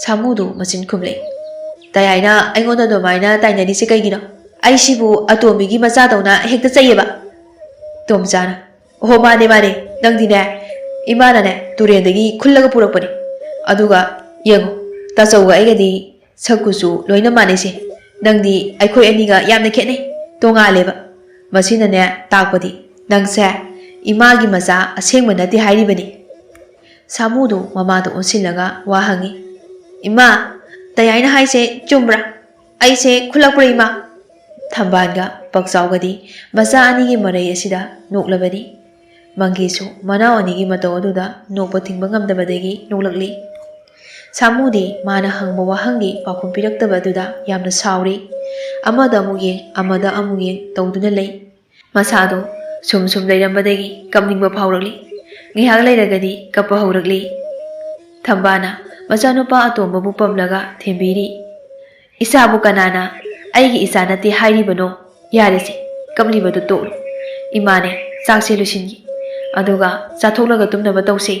ꯁꯥꯃꯨꯗꯨ ꯃꯆꯤꯟ ꯈꯨꯝꯂꯛꯏ꯫ "ꯇꯌꯥꯏꯅ ꯑꯩꯉꯣꯟꯗ ꯑꯗꯨꯃꯥꯏꯅ ꯇꯥꯏꯅꯔꯤꯁꯦ ꯀꯩꯒꯤꯅꯣ? ꯑꯩꯁꯤꯕꯨ ꯑꯇꯣꯝꯕꯤꯒꯤ ꯃꯆꯥꯗꯧꯅ ꯍꯦꯛꯇ ꯆꯩꯌꯦꯕ"꯫ ꯇꯣꯝꯆꯥꯅ, "ꯑꯣꯍꯣ, ꯃꯥꯅꯦ, ꯃꯥꯅꯦ, ꯅꯪꯗꯤꯅꯦ, ꯏꯃꯥꯅꯅꯦ ꯇꯨꯔꯦꯟꯗꯒꯤ ꯈꯨꯜꯂꯒ ꯄꯨꯔꯛꯄꯅꯦ꯫ ꯑꯗꯨꯒ ꯌꯦꯡꯉꯣ, ꯇꯥꯆꯧꯒ ꯑꯩꯒꯗꯤ ꯁꯛ ꯀꯨꯆꯨ ꯂꯣꯏꯅ ꯃꯥꯟꯅꯩꯁꯦ꯫ ꯅꯪꯗꯤ ꯑꯩꯈꯣꯏ ꯑꯅꯤꯒ ꯌꯥꯝꯅ ꯈꯦꯠꯅꯩ, ꯇꯣꯉꯥꯜꯂꯦꯕ꯫ ꯃꯁꯤꯅꯅꯦ ꯇꯥꯛꯄꯗꯤ ꯅꯪꯁꯦ ꯏꯃꯥꯒꯤ ꯃꯆꯥ ꯑꯁꯦꯡꯕ ꯅꯠꯇꯦ ꯍꯥꯏꯔꯤꯕꯅꯤ"꯫ ꯁꯥꯃꯨꯗꯨ ꯃꯃꯥꯗ ꯑꯣꯟꯁꯤꯜꯂꯒ ꯋꯥ ꯍꯪꯉꯤ꯫ "ꯏꯃꯥ, ꯇꯌꯥꯏꯅ ꯍꯥꯏꯁꯦ ꯆꯨꯝꯕ꯭ꯔꯥ? ꯑꯩꯁꯦ ꯈꯨꯜꯂꯛꯄ꯭ꯔꯥ, ꯏꯃꯥ?" ꯊꯝꯕꯥꯜꯒ ꯄꯛꯆꯥꯎꯒꯗꯤ ꯃꯆꯥ ꯑꯅꯤꯒꯤ ꯃꯔꯩ ꯑꯁꯤꯗ ꯅꯣꯛꯂꯕꯅꯤ꯫ ꯃꯪꯒꯤꯁꯨ ꯃꯅꯥꯎ ꯑꯅꯤꯒꯤ ꯃꯇꯧ ꯑꯗꯨꯗ ꯅꯣꯛꯄ ꯊꯤꯡꯕ ꯉꯝꯗꯕꯗꯒꯤ ꯅꯣꯛꯂꯛꯂꯤ꯫ ꯁꯥꯃꯨꯗꯤ ꯃꯥꯅ ꯍꯪꯕ ꯋꯥꯍꯪꯒꯤ ꯄꯥꯎꯈꯨꯝ ꯄꯤꯔꯛꯇꯕ ꯑꯗꯨꯗ ꯌꯥꯝꯅ ꯁꯥꯎꯔꯤ꯫ ꯑꯃꯗ ꯑꯃꯨꯛ ꯌꯦꯡ, ꯑꯃꯗ ꯑꯃꯨꯛ ꯌꯦꯡ ꯇꯧꯗꯨꯅ ꯂꯩ꯫ ꯃꯁꯥꯗꯣ ꯁꯨꯝ ꯁꯨꯝ ꯂꯩꯔꯝꯕꯗꯒꯤ ꯀꯞꯅꯤꯡꯕ ꯐꯥꯎꯔꯛꯂꯤ꯫ ꯉꯥꯏꯍꯥꯛ ꯂꯩꯔꯒꯗꯤ ꯀꯞꯄ ꯍꯧꯔꯛꯂꯤ꯫ ꯊꯝꯕꯥꯅ ꯃꯆꯥꯅꯨꯄꯥ ꯑꯇꯣꯝꯕꯕꯨ ꯄꯝꯂꯒ ꯊꯦꯝꯕꯤꯔꯤ꯫ "ꯏꯆꯥꯕꯨ ꯀꯅꯥꯅ ꯑꯩꯒꯤ ꯏꯆꯥ ꯅꯠꯇꯦ ꯍꯥꯏꯔꯤꯕꯅꯣ? ꯌꯥꯔꯦꯁꯦ, ꯀꯞꯂꯤꯕꯗꯨ ꯇꯣꯛꯂꯣ꯫ ꯏꯃꯥꯅꯦ, ꯆꯥꯛꯁꯦ ꯂꯣꯏꯁꯤꯟꯒꯦ꯫ ꯑꯗꯨꯒ ꯆꯥꯊꯣꯛꯂꯒ ꯇꯨꯝꯅꯕ ꯇꯧꯁꯦ"꯫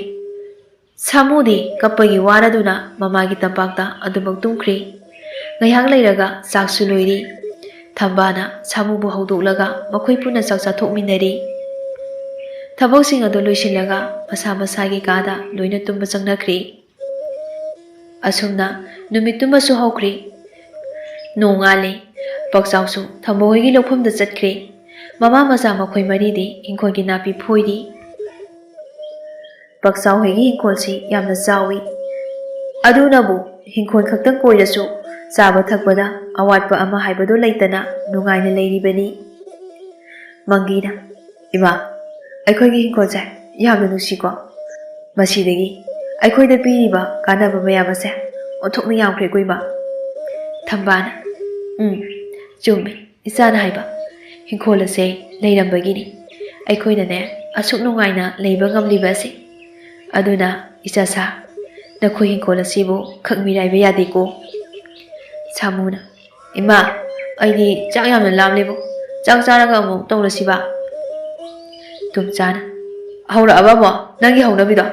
ꯁꯥꯃꯨꯗꯤ ꯀꯞꯄꯒꯤ ꯋꯥꯔꯗꯨꯅ ꯃꯃꯥꯒꯤ ꯇꯝꯄꯥꯛꯇ ꯑꯗꯨꯃꯛ ꯇꯨꯝꯈ꯭ꯔꯤ꯫ ꯉꯥꯏꯍꯥꯛ ꯂꯩꯔꯒ ꯆꯥꯛꯁꯨ ꯂꯣꯏꯔꯤ꯫ ꯊꯝꯕꯥꯅ ꯁꯥꯃꯨꯕꯨ ꯍꯧꯗꯣꯛꯂꯒ ꯃꯈꯣꯏ ꯄꯨꯟꯅ ꯆꯥꯛ ꯆꯥꯊꯣꯛꯃꯤꯟꯅꯔꯤ꯫ ꯊꯕꯛꯁꯤꯡ ꯑꯗꯨ ꯂꯣꯏꯁꯤꯜꯂꯒ ꯃꯁꯥ ꯃꯁꯥꯒꯤ ꯀꯥꯗ ꯂꯣꯏꯅ ꯇꯨꯝꯕ ꯆꯪꯅꯈ꯭ꯔꯤ꯫ ꯑꯁꯨꯝꯅ ꯅꯨꯃꯤꯠꯇꯨꯃꯁꯨ ꯍꯧꯈ꯭ꯔꯤ꯫ ꯅꯣꯡꯉꯥꯜꯂꯤ꯫ ꯄꯛꯆꯥꯎꯁꯨ ꯊꯝꯕ ꯍꯣꯏꯒꯤ ꯂꯧꯐꯝꯗ ꯆꯠꯈ꯭ꯔꯤ꯫ ꯃꯃꯥ ꯃꯆꯥ ꯃꯈꯣꯏ ꯃꯔꯤꯗꯤ ꯏꯪꯈꯣꯜꯒꯤ ꯅꯥꯄꯤ ꯐꯣꯏꯔꯤ꯫ ꯄꯛꯆꯥꯎ ꯍꯣꯏꯒꯤ ꯏꯪꯈꯣꯜꯁꯤ ꯌꯥꯝꯅ ꯆꯥꯎꯏ꯫ ꯑꯗꯨꯅꯕꯨ ꯏꯪꯈꯣꯜ ꯈꯛꯇꯪ ꯀꯣꯏꯔꯁꯨ ꯆꯥꯕ ꯊꯛꯄꯗ ꯑꯋꯥꯠꯄ ꯑꯃ ꯍꯥꯏꯕꯗꯨ ꯂꯩꯇꯅ ꯅꯨꯡꯉꯥꯏꯅ ꯂꯩꯔꯤꯕꯅꯤ꯫ ꯃꯪꯒꯤꯅ, "ꯏꯃꯥ, ꯑꯩꯈꯣꯏꯒꯤ ꯏꯪꯈꯣꯜꯁꯦ ꯌꯥꯝꯅ ꯅꯨꯡꯁꯤꯀꯣ꯫ ꯃꯁꯤꯗꯒꯤ ꯑꯩꯈꯣꯏꯗ ꯄꯤꯔꯤꯕ ꯀꯥꯟꯅꯕ ꯃꯌꯥꯝ ꯑꯁꯦ ꯑꯣꯟꯊꯣꯛꯅ ꯌꯥꯝꯈ꯭ꯔꯦꯀꯣ, ꯏꯃꯥ"꯫ ꯊꯝꯕꯥꯅ, "ꯎꯝ, ꯆꯨꯝꯃꯦ꯫ ꯏꯆꯥꯅ ꯍꯥꯏꯕ ꯏꯪꯈꯣꯜ ꯑꯁꯦ ꯂꯩꯔꯝꯕꯒꯤꯅꯤ꯫ ꯑꯩꯈꯣꯏꯅꯅꯦ ꯑꯁꯨꯛ ꯅꯨꯡꯉꯥꯏꯅ ꯂꯩꯕ ꯉꯝꯂꯤꯕ ꯑꯁꯤ꯫ ꯑꯗꯨꯅ ꯏꯆꯥꯁꯥ, ꯅꯈꯣꯏ ꯍꯤꯡꯈꯣꯜ ꯑꯁꯤꯕꯨ ꯈꯛ ꯃꯤꯔꯥꯏꯕ ꯌꯥꯗꯦꯀꯣ꯫ ꯁꯥꯃꯨꯅ, "ꯏꯃꯥ, ꯑꯩꯗꯤ ꯆꯥꯛ ꯌꯥꯝꯅ ꯂꯥꯝꯂꯦꯕꯨ꯫ ꯆꯥꯛ ꯆꯥꯔꯒ ꯑꯃꯨꯛ ꯇꯧꯔꯁꯤꯕ?" ꯇꯨꯝꯆꯥꯅ, "ꯍꯧꯔꯛꯑꯕ ꯑꯃꯨꯛ ꯅꯪꯒꯤ ꯍꯧꯅꯕꯤꯗꯣ?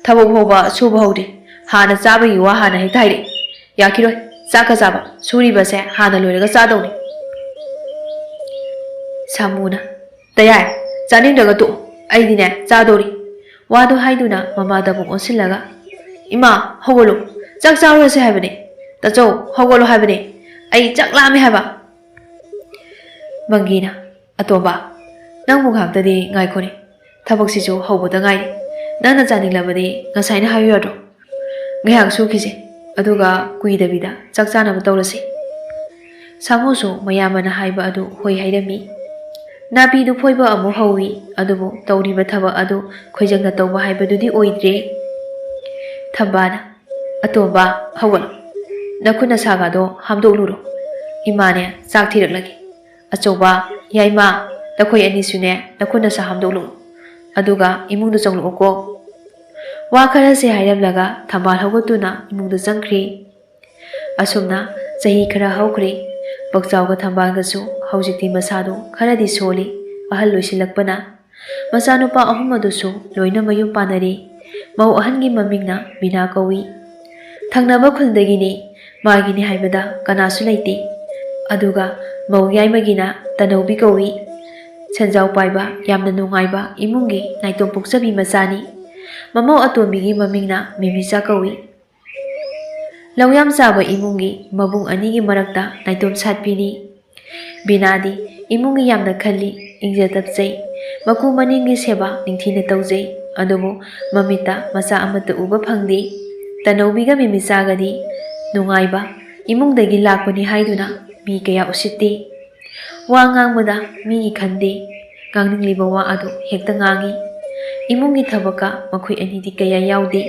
ꯊꯕꯛ ꯐꯥꯎꯕ ꯁꯨꯕ ꯍꯧꯗ꯭ꯔꯤ, ꯍꯥꯟꯅ ꯆꯥꯕꯒꯤ ꯋꯥ ꯍꯥꯟꯅ ꯍꯦꯛꯇ ꯍꯥꯏꯔꯛꯏ꯫ ꯌꯥꯈꯤꯔꯣꯏ, ꯆꯥꯛꯀ ꯆꯥꯕ, ꯁꯨꯔꯤꯕꯁꯦ ꯍꯥꯟꯅ ꯂꯣꯏꯔꯒ ꯆꯥꯗꯧꯅꯤ꯫" ꯁꯥꯃꯨꯅ, "ꯇꯌꯥꯏ, ꯆꯥꯅꯤꯡꯗ꯭ꯔꯒ ꯇꯣꯛꯑꯣ, ꯑꯩꯗꯤꯅꯦ ꯆꯥꯗꯧꯔꯤ꯫" ꯋꯥꯗꯣ ꯍꯥꯏꯗꯨꯅ ꯃꯃꯥꯗ ꯑꯃꯨꯛ ꯑꯣꯟꯁꯤꯜꯂꯒ, "ꯏꯃꯥ, ꯍꯧꯒꯠꯂꯨ, ꯆꯥꯛ ꯆꯥꯔꯨꯔꯁꯦ ꯍꯥꯏꯕꯅꯦ꯫ ꯇꯥꯆꯧ, ꯍꯧꯒꯠꯂꯣ ꯍꯥꯏꯕꯅꯦ, ꯑꯩ ꯆꯥꯛ ꯂꯥꯝꯃꯦ ꯍꯥꯏꯕ꯫" ꯃꯪꯒꯤꯅ, "ꯑꯇꯣꯝꯕ, ꯅꯪꯕꯨ ꯉꯥꯏꯍꯥꯛꯇꯗꯤ ꯉꯥꯏꯈꯣꯅꯦ, ꯊꯕꯛꯁꯤꯁꯨ ꯍꯧꯕꯗ ꯉꯥꯏꯔꯤ꯫ ꯅꯪꯅ ꯆꯥꯅꯤꯡꯂꯕꯗꯤ ꯉꯁꯥꯏꯅ ꯍꯥꯏꯌꯨ ꯌꯥꯗ꯭ꯔꯣ? ꯉꯥꯏꯍꯥꯛ ꯁꯨꯈꯤꯁꯦ, ꯑꯗꯨꯒ ꯀꯨꯏꯗꯕꯤꯗ ꯆꯥꯛ ꯆꯥꯅꯕ ꯇꯧꯔꯁꯤ꯫" ꯁꯥꯃꯨꯁꯨ ꯃꯌꯥꯝꯕꯅ ꯍꯥꯏꯕ ꯑꯗꯨ ꯍꯣꯏ ꯍꯥꯏꯔꯝꯃꯤ꯫ ꯅꯥꯄꯤꯗꯨ ꯐꯣꯏꯕ ꯑꯃꯨꯛ ꯍꯧꯏ, ꯑꯗꯨꯕꯨ ꯇꯧꯔꯤꯕ ꯊꯕꯛ ꯑꯗꯨ ꯈꯣꯏꯖꯪꯅ ꯇꯧꯕ ꯍꯥꯏꯕꯗꯨꯗꯤ ꯑꯣꯏꯗ꯭ꯔꯦ꯫ ꯊꯝꯕꯥꯅ, "ꯑꯇꯣꯝꯕ, ꯍꯧꯒꯠꯂꯣ, ꯅꯈꯨꯠ ꯅꯁꯥꯒꯗꯣ ꯍꯥꯝꯗꯣꯛꯂꯨꯔꯣ꯫ ꯏꯃꯥꯅꯦ ꯆꯥꯛ ꯊꯤꯔꯛꯂꯒꯦ꯫ ꯑꯆꯧꯕ, ꯌꯥꯏꯃ, ꯅꯈꯣꯏ ꯑꯅꯤꯁꯨꯅꯦ ꯅꯈꯨꯠ ꯅꯁꯥ ꯍꯥꯝꯗꯣꯛꯂꯨꯔꯣ, ꯑꯗꯨꯒ ꯏꯃꯨꯡꯗ ꯆꯪꯂꯛꯎꯀꯣ꯫" ꯋꯥ ꯈꯔꯁꯦ ꯍꯥꯏꯔꯝꯂꯒ ꯊꯝꯕꯥꯜ ꯍꯧꯒꯠꯇꯨꯅ ꯏꯃꯨꯡꯗ ꯆꯪꯈ꯭ꯔꯦ꯫ ꯑꯁꯨꯝꯅ ꯆꯍꯤ ꯈꯔ ꯍꯧꯈ꯭ꯔꯦ꯫ ꯄꯛꯆꯥꯎꯒ ꯊꯝꯕꯥꯜꯒꯁꯨ ꯍꯧꯖꯤꯛꯇꯤ ꯃꯁꯥꯗꯣ ꯈꯔꯗꯤ ꯁꯣꯜꯂꯤ, ꯑꯍꯜ ꯑꯣꯏꯁꯤꯜꯂꯛꯄꯅ꯫ ꯃꯆꯥꯅꯨꯄꯥ ꯑꯍꯨꯝ ꯑꯗꯨꯁꯨ ꯂꯣꯏꯅ ꯃꯌꯨꯝ ꯄꯥꯟꯅꯔꯦ꯫ ꯃꯧ ꯑꯍꯟꯒꯤ ꯃꯃꯤꯡꯅ ꯕꯤꯅꯥ ꯀꯧꯏ꯫ ꯊꯪꯅꯕ ꯈꯨꯜꯗꯒꯤꯅꯤ, ꯃꯥꯒꯤꯅꯤ ꯍꯥꯏꯕꯗ ꯀꯅꯥꯁꯨ ꯂꯩꯇꯦ꯫ ꯑꯗꯨꯒ ꯃꯧ ꯌꯥꯏꯃꯒꯤꯅ ꯇꯅꯧꯕꯤ ꯀꯧꯏ꯫ ꯁꯦꯟꯖꯥꯎ ꯄꯥꯏꯕ, ꯌꯥꯝꯅ ꯅꯨꯡꯉꯥꯏꯕ ꯏꯃꯨꯡꯒꯤ ꯅꯥꯏꯇꯣꯝ ꯄꯣꯛꯆꯕꯤ ꯃꯆꯥꯅꯤ꯫ ꯃꯃꯧ ꯑꯇꯣꯝꯕꯤꯒꯤ ꯃꯃꯤꯡꯅ ꯃꯤꯃꯤꯆꯥ ꯀꯧꯏ꯫ ꯂꯧ ꯌꯥꯝ ꯆꯥꯕ ꯏꯃꯨꯡꯒꯤ ꯃꯕꯨꯡ ꯑꯅꯤꯒꯤ ꯃꯔꯛꯇ ꯅꯥꯏꯇꯣꯝ ꯁꯥꯠꯄꯤꯅꯤ꯫ ꯕꯤꯅꯥꯗꯤ ꯏꯃꯨꯡꯒꯤ ꯌꯥꯝꯅ ꯈꯜꯂꯤ, ꯏꯪꯖ ꯇꯞꯆꯩ꯫ ꯃꯀꯨ ꯃꯅꯦꯝꯒꯤ ꯁꯦꯕꯥ ꯅꯤꯡꯊꯤꯅ ꯇꯧꯖꯩ꯫ ꯑꯗꯨꯕꯨ ꯃꯃꯤꯠꯇ ꯃꯆꯥ ꯑꯃꯠꯇ ꯎꯕ ꯐꯪꯗꯦ꯫ ꯇꯅꯧꯕꯤꯒ ꯃꯤꯃꯤꯆꯥꯒꯗꯤ ꯅꯨꯡꯉꯥꯏꯕ ꯏꯃꯨꯡꯗꯒꯤ ꯂꯥꯛꯄꯅꯤ ꯍꯥꯏꯗꯨꯅ ꯃꯤ ꯀꯌꯥ ꯎꯁꯤꯠꯇꯦ꯫ ꯋꯥ ꯉꯥꯡꯕꯗ ꯃꯤꯒꯤ ꯈꯟꯗꯦ꯫ ꯉꯥꯡꯅꯤꯡꯂꯤꯕ ꯋꯥ ꯑꯗꯨ ꯍꯦꯛꯇ ꯉꯥꯡꯏ꯫ ꯏꯃꯨꯡꯒꯤ ꯊꯕꯛꯀ ꯃꯈꯣꯏ ꯑꯅꯤꯗꯤ ꯀꯌꯥ ꯌꯥꯎꯗꯦ꯫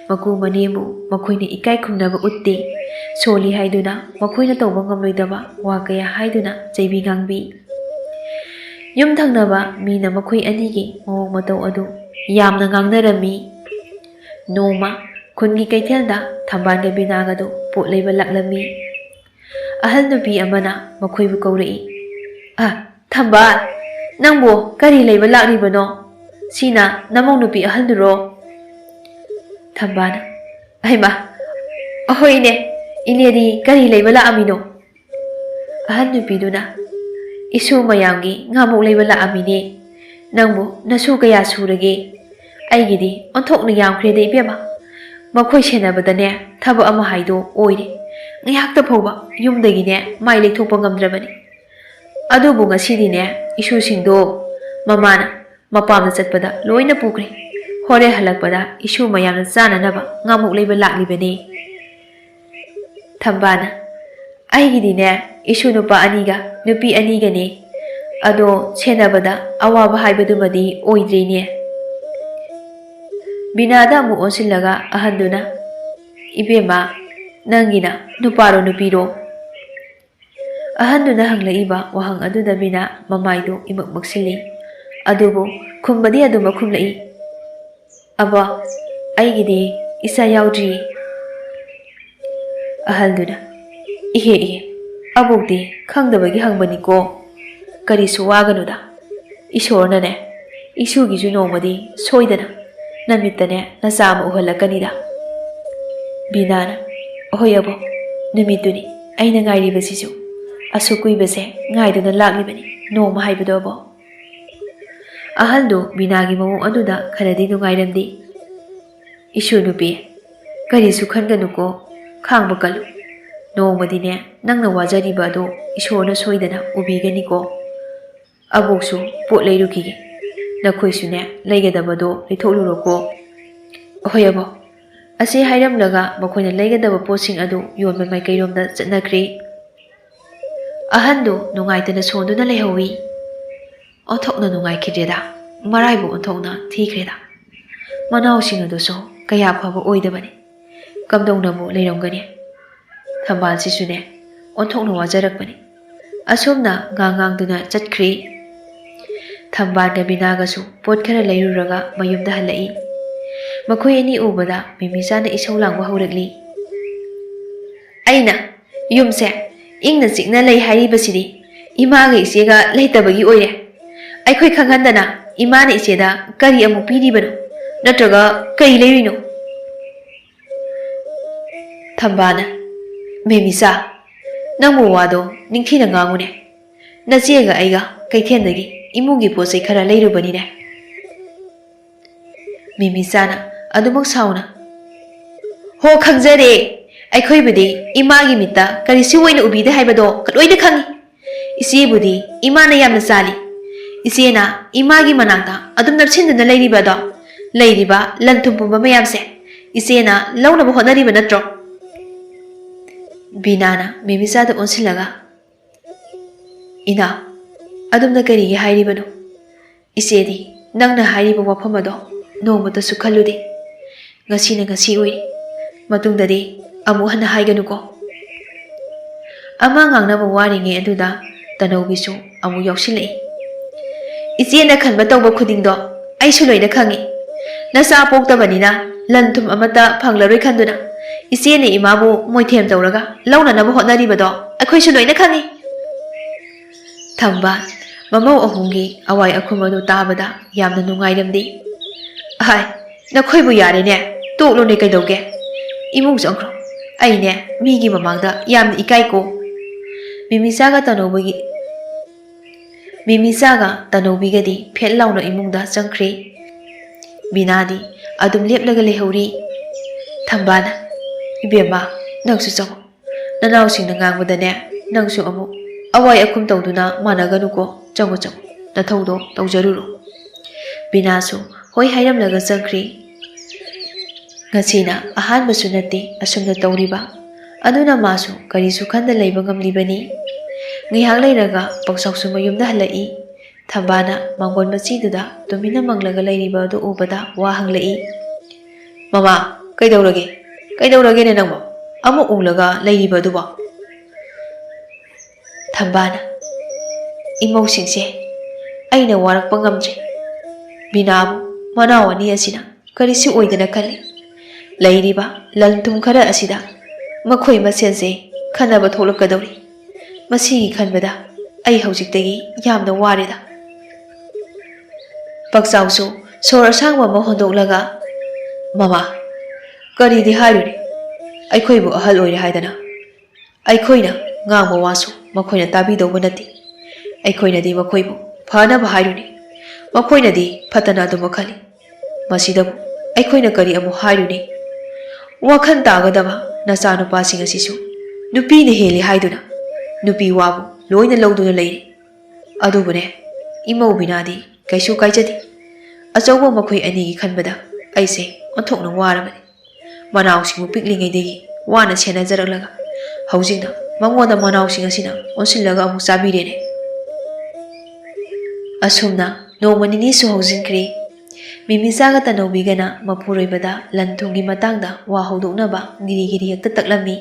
ꯃꯀꯨ ꯃꯅꯦꯝꯕꯨ ꯃꯈꯣꯏꯅ ꯏꯀꯥꯏ ꯈꯨꯝꯅꯕ ꯎꯠꯇꯦ꯫ ꯁꯣꯜꯂꯤ ꯍꯥꯏꯗꯨꯅ ꯃꯈꯣꯏꯅ ꯇꯧꯕ ꯉꯝꯂꯣꯏꯗꯕ ꯋꯥ ꯀꯌꯥ ꯍꯥꯏꯗꯨꯅ ꯆꯩꯕꯤ ꯉꯥꯡꯕꯤ꯫ ꯌꯨꯝ ꯊꯪꯅꯕ ꯃꯤꯅ ꯃꯈꯣꯏ ꯑꯅꯤꯒꯤ ꯃꯑꯣꯡ ꯃꯇꯧ ꯑꯗꯨ ꯌꯥꯝꯅ ꯉꯥꯡꯅꯔꯝꯃꯤ꯫ ꯅꯣꯡꯃ ꯈꯨꯟꯒꯤ ꯀꯩꯊꯦꯜꯗ ꯊꯝꯕꯥꯜꯒ ꯕꯤꯅꯥꯒꯗꯨ ꯄꯣꯠ ꯂꯩꯕ ꯂꯥꯛꯂꯝꯃꯤ꯫ ꯑꯍꯜ ꯅꯨꯄꯤ ꯑꯃꯅ ꯃꯈꯣꯏꯕꯨ ꯀꯧꯔꯛꯏ, "ꯑ, ꯊꯝꯕꯥꯜ, ꯅꯪꯕꯨ ꯀꯔꯤ ꯂꯩꯕ ꯂꯥꯛꯂꯤꯕꯅꯣ? ꯁꯤꯅ ꯅꯃꯧ ꯅꯨꯄꯤ ꯑꯍꯜꯗꯨꯔꯣ?" ꯊꯝꯕꯥꯜꯅ, "ꯑꯍꯩꯃ, ꯑꯍꯣꯏꯅꯦ, ꯏꯅꯦꯗꯤ ꯀꯔꯤ ꯂꯩꯕ ꯂꯥꯛꯑꯝꯃꯤꯅꯣ?" ꯑꯍꯟ ꯅꯨꯄꯤꯗꯨꯅ, "ꯏꯁꯨ ꯃꯌꯥꯝꯒꯤ ꯉꯥꯃꯨꯛ ꯂꯩꯕ ꯂꯥꯛꯑꯝꯃꯤꯅꯦ꯫ ꯅꯪꯕꯨ ꯅꯁꯨ ꯀꯌꯥ ꯁꯨꯔꯒꯦ? ꯑꯩꯒꯤꯗꯤ ꯑꯣꯟꯊꯣꯛꯅ ꯌꯥꯝꯈ꯭ꯔꯦꯗ ꯏꯕꯦꯝꯃ꯫ ꯃꯈꯣꯏ ꯁꯦꯟꯅꯕꯗꯅꯦ ꯊꯕꯛ ꯑꯃ ꯍꯥꯏꯗꯣ ꯑꯣꯏꯔꯦ꯫ ꯉꯥꯏꯍꯥꯛꯇ ꯐꯥꯎꯕ ꯌꯨꯝꯗꯒꯤꯅꯦ ꯃꯥꯏ ꯂꯩꯊꯣꯛꯄ ꯉꯝꯗ꯭ꯔꯕꯅꯤ꯫ ꯑꯗꯨꯕꯨ ꯉꯁꯤꯗꯤꯅꯦ ꯏꯁꯨꯁꯤꯡꯗꯣ ꯃꯃꯥꯅ ꯃꯄꯥꯝꯗ ꯆꯠꯄꯗ ꯂꯣꯏꯅ ꯄꯨꯈ꯭ꯔꯦ꯫ ꯍꯣꯔꯦꯟ ꯍꯜꯂꯛꯄꯗ ꯏꯁꯨ ꯃꯌꯥꯝꯅ ꯆꯥꯅꯅꯕ ꯉꯥꯃꯨꯛ ꯂꯩꯕ ꯂꯥꯛꯂꯤꯕꯅꯦ꯫" ꯊꯝꯕꯥꯜꯅ, "ꯑꯩꯒꯤꯗꯤꯅꯦ ꯏꯁꯨ ꯅꯨꯄꯥ ꯑꯅꯤꯒ ꯅꯨꯄꯤ ꯑꯅꯤꯒꯅꯦ꯫ ꯑꯗꯣ ꯁꯦꯟꯅꯕꯗ ꯑꯋꯥꯕ ꯍꯥꯏꯕꯗꯨꯃꯗꯤ ꯑꯣꯏꯗ꯭ꯔꯤꯅꯦ꯫" ꯕꯤꯅꯥꯗ ꯑꯃꯨꯛ ꯑꯣꯟꯁꯤꯜꯂꯒ ꯑꯍꯟꯗꯨꯅ, "ꯏꯕꯦꯝꯃ, ꯅꯪꯒꯤꯅ ꯅꯨꯄꯥꯔꯣ ꯅꯨꯄꯤꯔꯣ?" ꯑꯍꯟꯗꯨꯅ ꯍꯪꯂꯛꯏꯕ ꯋꯥꯍꯪ ꯑꯗꯨꯗ ꯕꯤꯅꯥ ꯃꯃꯥꯏꯗꯨ ꯏꯃꯛ ꯃꯛꯁꯤꯜꯂꯤ꯫ ꯑꯗꯨꯕꯨ ꯈꯨꯝꯕꯗꯤ ꯑꯗꯨꯃꯛ ꯈꯨꯝꯂꯛꯏ, "ꯑꯕꯣ, ꯑꯩꯒꯤꯗꯤ ꯏꯆꯥ ꯌꯥꯎꯗ꯭ꯔꯤꯌꯦ꯫" ꯑꯍꯜꯗꯨꯅ, "ꯏꯍꯦ ꯏꯍꯦ, ꯑꯕꯣꯛꯇꯤ ꯈꯪꯗꯕꯒꯤ ꯍꯪꯕꯅꯤꯀꯣ꯫ ꯀꯔꯤꯁꯨ ꯋꯥꯒꯅꯨꯗ꯫ ꯏꯁꯣꯔꯅꯅꯦ, ꯏꯁꯨꯒꯤꯁꯨ ꯅꯣꯡꯃꯗꯤ ꯁꯣꯏꯗꯅ ꯅꯃꯤꯠꯇꯅꯦ ꯅꯆꯥ ꯑꯃ ꯎꯍꯜꯂꯛꯀꯅꯤꯗ꯫" ꯕꯤꯅꯥꯅ, "ꯑꯍꯣꯏ ꯑꯕꯣ, ꯅꯨꯃꯤꯠꯇꯨꯅꯤ ꯑꯩꯅ ꯉꯥꯏꯔꯤꯕꯁꯤꯁꯨ꯫ ꯑꯁꯨꯛ ꯀꯨꯏꯕꯁꯦ ꯉꯥꯏꯗꯨꯅ ꯂꯥꯛꯂꯤꯕꯅꯤ ꯅꯣꯡꯃ ꯍꯥꯏꯕꯗꯣ ꯑꯕꯣ꯫" ꯑꯍꯜꯗꯨ ꯕꯤꯅꯥꯒꯤ ꯃꯑꯣꯡ ꯑꯗꯨꯗ ꯈꯔꯗꯤ ꯅꯨꯡꯉꯥꯏꯔꯝꯗꯦ꯫ "ꯏꯁꯨ ꯅꯨꯄꯤ, ꯀꯔꯤꯁꯨ ꯈꯟꯒꯅꯨꯀꯣ, ꯈꯥꯡꯕ ꯀꯜꯂꯨ꯫ ꯅꯣꯡꯃꯗꯤꯅꯦ ꯅꯪꯅ ꯋꯥꯖꯔꯤꯕ ꯑꯗꯣ ꯏꯁꯣꯔꯅ ꯁꯣꯏꯗꯅ ꯎꯕꯤꯒꯅꯤꯀꯣ꯫ ꯑꯕꯣꯛꯁꯨ ꯄꯣꯠ ꯂꯩꯔꯨꯈꯤꯒꯦ꯫ ꯅꯈꯣꯏꯁꯨꯅꯦ ꯂꯩꯒꯗꯕꯗꯣ ꯂꯩꯊꯣꯛꯂꯨꯔꯣꯀꯣ꯫" "ꯑꯍꯣꯏ ꯑꯕꯣ꯫" ꯑꯁꯤ ꯍꯥꯏꯔꯝꯂꯒ ꯃꯈꯣꯏꯅ ꯂꯩꯒꯗꯕ ꯄꯣꯠꯁꯤꯡ ꯑꯗꯨ ꯌꯣꯟꯕ ꯃꯥꯏꯀꯩꯔꯣꯝꯗ ꯆꯠꯅꯈ꯭ꯔꯦ꯫ ꯑꯍꯟꯗꯨ ꯅꯨꯡꯉꯥꯏꯇꯅ ꯁꯣꯟꯗꯨꯅ ꯂꯩꯍꯧꯋꯤ꯫ ꯑꯣꯟꯊꯣꯛꯅ ꯅꯨꯡꯉꯥꯏꯈꯤꯗ꯭ꯔꯦꯗ, ꯃꯔꯥꯏꯕꯨ ꯑꯣꯟꯊꯣꯛꯅ ꯊꯤꯈ꯭ꯔꯦꯗ꯫ ꯃꯅꯥꯎꯁꯤꯡ ꯑꯗꯨꯁꯨ ꯀꯌꯥ ꯐꯕ ꯑꯣꯏꯗꯕꯅꯤ꯫ ꯀꯝꯗꯧꯅꯕꯨ ꯂꯩꯔꯝꯒꯅꯤ? ꯊꯝꯕꯥꯜꯁꯤꯁꯨꯅꯦ ꯑꯣꯟꯊꯣꯛꯅ ꯋꯥꯖꯔꯛꯄꯅꯤ꯫ ꯑꯁꯨꯝꯅ ꯉꯥꯡ ꯉꯥꯡꯗꯨꯅ ꯆꯠꯈ꯭ꯔꯤ꯫ ꯊꯝꯕꯥꯜꯒ ꯕꯤꯅꯥꯒꯁꯨ ꯄꯣꯠ ꯈꯔ ꯂꯩꯔꯨꯔꯒ ꯃꯌꯨꯝꯗ ꯍꯜꯂꯛꯏ꯫ ꯃꯈꯣꯏ ꯑꯅꯤ ꯎꯕꯗ ꯃꯤꯃꯤꯆꯥꯅ ꯏꯁꯧ ꯂꯥꯡꯕ ꯍꯧꯔꯛꯂꯤ꯫ "ꯑꯩꯅ ꯌꯨꯝꯁꯦ ꯏꯪꯅ ꯆꯤꯛꯅ ꯂꯩ ꯍꯥꯏꯔꯤꯕꯁꯤꯗꯤ ꯏꯃꯥꯒ ꯏꯆꯦꯒ ꯂꯩꯇꯕꯒꯤ ꯑꯣꯏꯔꯦ꯫ ꯑꯩꯈꯣꯏ ꯈꯪꯍꯟꯗꯅ ꯏꯃꯥꯅ ꯏꯆꯦꯗ ꯀꯔꯤ ꯑꯃꯨꯛ ꯄꯤꯔꯤꯕꯅꯣ? ꯅꯠꯇ꯭ꯔꯒ ꯀꯔꯤ ꯂꯩꯔꯤꯅꯣ?" ꯊꯝꯕꯥꯜꯅ, "ꯃꯦꯃꯤꯆꯥ, ꯅꯪꯕꯨ ꯋꯥꯗꯣ ꯅꯤꯡꯊꯤꯅ ꯉꯥꯡꯉꯨꯅꯦ꯫ ꯅꯆꯦꯒ ꯑꯩꯒ ꯀꯩꯊꯦꯜꯗꯒꯤ ꯏꯃꯨꯡꯒꯤ ꯄꯣꯠ ꯆꯩ ꯈꯔ ꯂꯩꯔꯨꯕꯅꯤꯅꯦ꯫" ꯃꯦꯃꯤꯆꯥꯅ ꯑꯗꯨꯃꯛ ꯁꯥꯎꯅ, "ꯍꯣ, ꯈꯪꯖꯔꯦ꯫ ꯑꯩꯈꯣꯏꯕꯨꯗꯤ ꯏꯃꯥꯒꯤ ꯃꯤꯠꯇ ꯀꯔꯤꯁꯨ ꯑꯣꯏꯅ ꯎꯕꯤꯗꯦ ꯍꯥꯏꯕꯗꯣ ꯂꯣꯏꯅ ꯈꯪꯏ꯫ ꯏꯆꯦꯕꯨꯗꯤ ꯏꯃꯥꯅ ꯌꯥꯝꯅ ꯆꯥꯜꯂꯤ꯫ ꯏꯆꯦꯅ ꯏꯃꯥꯒꯤ ꯃꯅꯥꯛꯇ ꯑꯗꯨꯝ ꯅꯞꯁꯤꯟꯗꯨꯅ ꯂꯩꯔꯤꯕ ꯑꯗꯣ, ꯂꯩꯔꯤꯕ ꯂꯟ ꯊꯨꯝ ꯄꯨꯝꯕ ꯃꯌꯥꯝꯁꯦ ꯏꯆꯦꯅ ꯂꯧꯅꯕ ꯍꯣꯠꯅꯔꯤꯕ ꯅꯠꯇ꯭ꯔꯣ?" ꯕꯤꯅꯥꯅ ꯃꯦꯃꯤꯆꯥꯗ ꯑꯣꯟꯁꯤꯜꯂꯒ, "ꯏꯅꯥꯎ, ꯑꯗꯨꯝꯅ ꯀꯔꯤꯒꯤ ꯍꯥꯏꯔꯤꯕꯅꯣ? ꯏꯆꯦꯗꯤ ꯅꯪꯅ ꯍꯥꯏꯔꯤꯕ ꯋꯥꯐꯝ ꯑꯗꯣ ꯅꯣꯡꯃꯇꯁꯨ ꯈꯜꯂꯨꯗꯦ꯫ ꯉꯁꯤꯅ ꯉꯁꯤ ꯑꯣꯏꯔꯦ꯫ ꯃꯇꯨꯡꯗꯗꯤ ꯑꯃꯨꯛ ꯍꯟꯅ ꯍꯥꯏꯒꯅꯨꯀꯣ꯫" ꯑꯃ ꯉꯥꯡꯅꯕ ꯋꯥꯔꯤꯉꯩ ꯑꯗꯨꯗ ꯇꯅꯧꯕꯤꯁꯨ ꯑꯃꯨꯛ ꯌꯥꯎꯁꯤꯜꯂꯛꯏ꯫ "ꯏꯆꯦꯅ ꯈꯟꯕ ꯇꯧꯕ ꯈꯨꯗꯤꯡꯗꯣ ꯑꯩꯁꯨ ꯂꯣꯏꯅ ꯈꯪꯏ꯫ ꯅꯆꯥ ꯄꯣꯛꯇꯕꯅꯤꯅ ꯂꯟ ꯊꯨꯝ ꯑꯃꯠꯇ ꯐꯪꯂꯔꯣꯏ ꯈꯟꯗꯨꯅ ꯏꯆꯦꯅ ꯏꯃꯥꯕꯨ ꯃꯣꯏꯊꯦꯝ ꯇꯧꯔꯒ ꯂꯧꯅꯅꯕ ꯍꯣꯠꯅꯔꯤꯕꯗꯣ ꯑꯩꯈꯣꯏꯁꯨ ꯂꯣꯏꯅ ꯈꯪꯏ꯫" ꯊꯝꯕꯥꯜ ꯃꯃꯧ ꯑꯍꯨꯝꯒꯤ ꯑꯋꯥꯏ ꯑꯈꯨꯝ ꯑꯗꯨ ꯇꯥꯕꯗ ꯌꯥꯝꯅ ꯅꯨꯡꯉꯥꯏꯔꯝꯗꯦ꯫ "ꯑꯍꯥꯏ, ꯅꯈꯣꯏꯕꯨ ꯌꯥꯔꯦꯅꯦ, ꯇꯣꯛꯂꯣꯅꯦ ꯀꯩꯗꯧꯒꯦ? ꯏꯃꯨꯡ ꯆꯪꯈ꯭ꯔꯣ꯫ ꯑꯩꯅꯦ ꯃꯤꯒꯤ ꯃꯃꯥꯡꯗ ꯌꯥꯝꯅ ꯏꯀꯥꯏꯀꯣ꯫" ꯃꯤꯃꯤꯆꯥꯒ ꯇꯅꯧꯕꯒꯤ, ꯃꯤꯃꯤꯆꯥꯒ ꯇꯅꯧꯕꯤꯒꯗꯤ ꯐꯦꯠ ꯂꯥꯎꯅ ꯏꯃꯨꯡꯗ ꯆꯪꯈ꯭ꯔꯦ꯫ ꯕꯤꯅꯥꯗꯤ ꯑꯗꯨꯝ ꯂꯦꯞꯂꯒ ꯂꯩꯍꯧꯔꯤ꯫ ꯊꯝꯕꯥꯜꯅ, "ꯏꯕꯦꯝꯃ, ꯅꯪꯁꯨ ꯆꯪꯉꯣ꯫ ꯅꯅꯥꯎꯁꯤꯡꯅ ꯉꯥꯡꯕꯗꯅꯦ, ꯅꯪꯁꯨ ꯑꯃꯨꯛ ꯑꯋꯥꯏ ꯑꯈꯨꯝ ꯇꯧꯗꯨꯅ ꯃꯥꯟꯅꯒꯅꯨꯀꯣ꯫ ꯆꯪꯉꯣ, ꯆꯪꯉꯣ, ꯅꯊꯧꯗꯣ ꯇꯧꯖꯔꯨꯔꯣ꯫" ꯕꯤꯅꯥꯁꯨ ꯍꯣꯏ ꯍꯥꯏꯔꯝꯂꯒ ꯆꯪꯈ꯭ꯔꯦ꯫ ꯉꯁꯤꯅ ꯑꯍꯥꯟꯕꯁꯨ ꯅꯠꯇꯦ ꯑꯁꯨꯝꯅ ꯇꯧꯔꯤꯕ꯫ ꯑꯗꯨꯅ ꯃꯥꯁꯨ ꯀꯔꯤꯁꯨ ꯈꯟꯗ ꯂꯩꯕ ꯉꯝꯂꯤꯕꯅꯤ꯫ ꯉꯥꯏꯍꯥꯛ ꯂꯩꯔꯒ ꯄꯥꯎꯆꯥꯎꯁꯨ ꯃꯌꯨꯝꯗ ꯍꯜꯂꯛꯏ꯫ ꯊꯝꯕꯥꯜꯅ ꯃꯥꯡꯒꯣꯟ ꯃꯆꯤꯗꯨꯗ ꯇꯨꯃꯤꯟꯅ ꯃꯪꯂꯒ ꯂꯩꯔꯤꯕ ꯑꯗꯨ ꯎꯕꯗ ꯋꯥ ꯍꯪꯂꯛꯏ꯫ "ꯃꯃꯥ, ꯀꯩꯗꯧꯔꯒꯦ? ꯀꯩꯗꯧꯔꯒꯦꯅꯦ ꯅꯪꯕꯣ? ꯑꯃꯨꯛ ꯎꯪꯂꯒ ꯂꯩꯔꯤꯕ ꯑꯗꯨꯕꯣ?" ꯊꯝꯕꯥꯜꯅ, "ꯏꯃꯧꯁꯤꯡꯁꯦ ꯑꯩꯅ ꯋꯥꯔꯛꯄ ꯉꯝꯗ꯭ꯔꯦ꯫ ꯕꯤꯅꯥꯕꯨ ꯃꯅꯥꯎ ꯑꯅꯤ ꯑꯁꯤꯅ ꯀꯔꯤꯁꯨ ꯑꯣꯏꯗꯅ ꯈꯜꯂꯤ꯫ ꯂꯩꯔꯤꯕ ꯂꯟ ꯊꯨꯝ ꯈꯔ ꯑꯁꯤꯗ ꯃꯈꯣꯏ ꯃꯁꯦꯟꯁꯦ ꯈꯟꯅꯕ ꯊꯣꯛꯂꯛꯀꯗꯧꯔꯤ꯫ ꯃꯁꯤꯒꯤ ꯈꯟꯕꯗ ꯑꯩ ꯍꯧꯖꯤꯛꯇꯒꯤ ꯌꯥꯝꯅ ꯋꯥꯔꯦꯗ꯫ ꯄꯛꯆꯥꯎꯁꯨ ꯁꯣꯔ ꯑꯁꯥꯡꯕ ꯑꯃ ꯍꯣꯟꯗꯣꯛꯂꯒ, "ꯃꯃꯥ, ꯀꯔꯤꯗꯤ ꯍꯥꯏꯔꯨꯅꯤ? ꯑꯩꯈꯣꯏꯕꯨ ꯑꯍꯜ ꯑꯣꯏꯔꯦ ꯍꯥꯏꯗꯅ ꯑꯩꯈꯣꯏꯅ ꯉꯥꯡꯕ ꯋꯥꯁꯨ ꯃꯈꯣꯏꯅ ꯇꯥꯕꯤꯗꯧꯕ ꯅꯠꯇꯦ꯫ ꯑꯩꯈꯣꯏꯅꯗꯤ ꯃꯈꯣꯏꯕꯨ ꯐꯅꯕ ꯍꯥꯏꯔꯨꯅꯤ, ꯃꯈꯣꯏꯅꯗꯤ ꯐꯠꯇꯅ ꯑꯗꯨꯃꯛ ꯈꯜꯂꯤ꯫ ꯃꯁꯤꯗꯕꯨ ꯑꯩꯈꯣꯏꯅ ꯀꯔꯤ ꯑꯃꯨꯛ ꯍꯥꯏꯔꯨꯅꯤ? ꯋꯥꯈꯜ ꯇꯥꯒꯗꯕ ꯅꯆꯥꯅꯨꯄꯥꯁꯤꯡ ꯑꯁꯤꯁꯨ ꯅꯨꯄꯤꯅ ꯍꯦꯜꯂꯤ ꯍꯥꯏꯗꯨꯅ ꯅꯨꯄꯤ ꯋꯥꯕꯨ ꯂꯣꯏꯅ ꯂꯧꯗꯨꯅ ꯂꯩꯔꯤ꯫ ꯑꯗꯨꯕꯨꯅꯦ, ꯏꯃꯧ ꯕꯤꯅꯥꯗꯤ ꯀꯩꯁꯨ ꯀꯥꯏꯖꯗꯦ꯫ ꯑꯆꯧꯕ ꯃꯈꯣꯏ ꯑꯅꯤꯒꯤ ꯈꯟꯕꯗ ꯑꯩꯁꯦ ꯑꯣꯟꯊꯣꯛꯅ ꯋꯥꯔꯕꯅꯤ꯫ ꯃꯅꯥꯎꯁꯤꯡꯕꯨ ꯄꯤꯛꯂꯤꯉꯩꯗꯒꯤ ꯋꯥꯅ ꯁꯦꯟꯅꯖꯔꯛꯂꯒ ꯍꯧꯖꯤꯛꯅ ꯃꯉꯣꯟꯗ ꯃꯅꯥꯎꯁꯤꯡ ꯑꯁꯤꯅ ꯑꯣꯟꯁꯤꯜꯂꯒ ꯑꯃꯨꯛ ꯆꯥꯕꯤꯔꯦꯅꯦ꯫ ꯑꯁꯨꯝꯅ ꯅꯣꯡꯃ ꯅꯤꯅꯤꯁꯨ ꯍꯧꯖꯤꯟꯈ꯭ꯔꯦ꯫ ꯃꯤꯃꯤꯆꯥꯒ ꯇꯅꯧꯕꯤꯒꯅ ꯃꯄꯨꯔꯣꯏꯕꯗ ꯂꯟ ꯊꯨꯝꯒꯤ ꯃꯇꯥꯡꯗ ꯋꯥ ꯍꯧꯗꯣꯛꯅꯕ ꯒꯤꯔꯤ ꯒꯤꯔꯤ ꯍꯦꯛꯇ ꯇꯛꯂꯝꯃꯤ꯫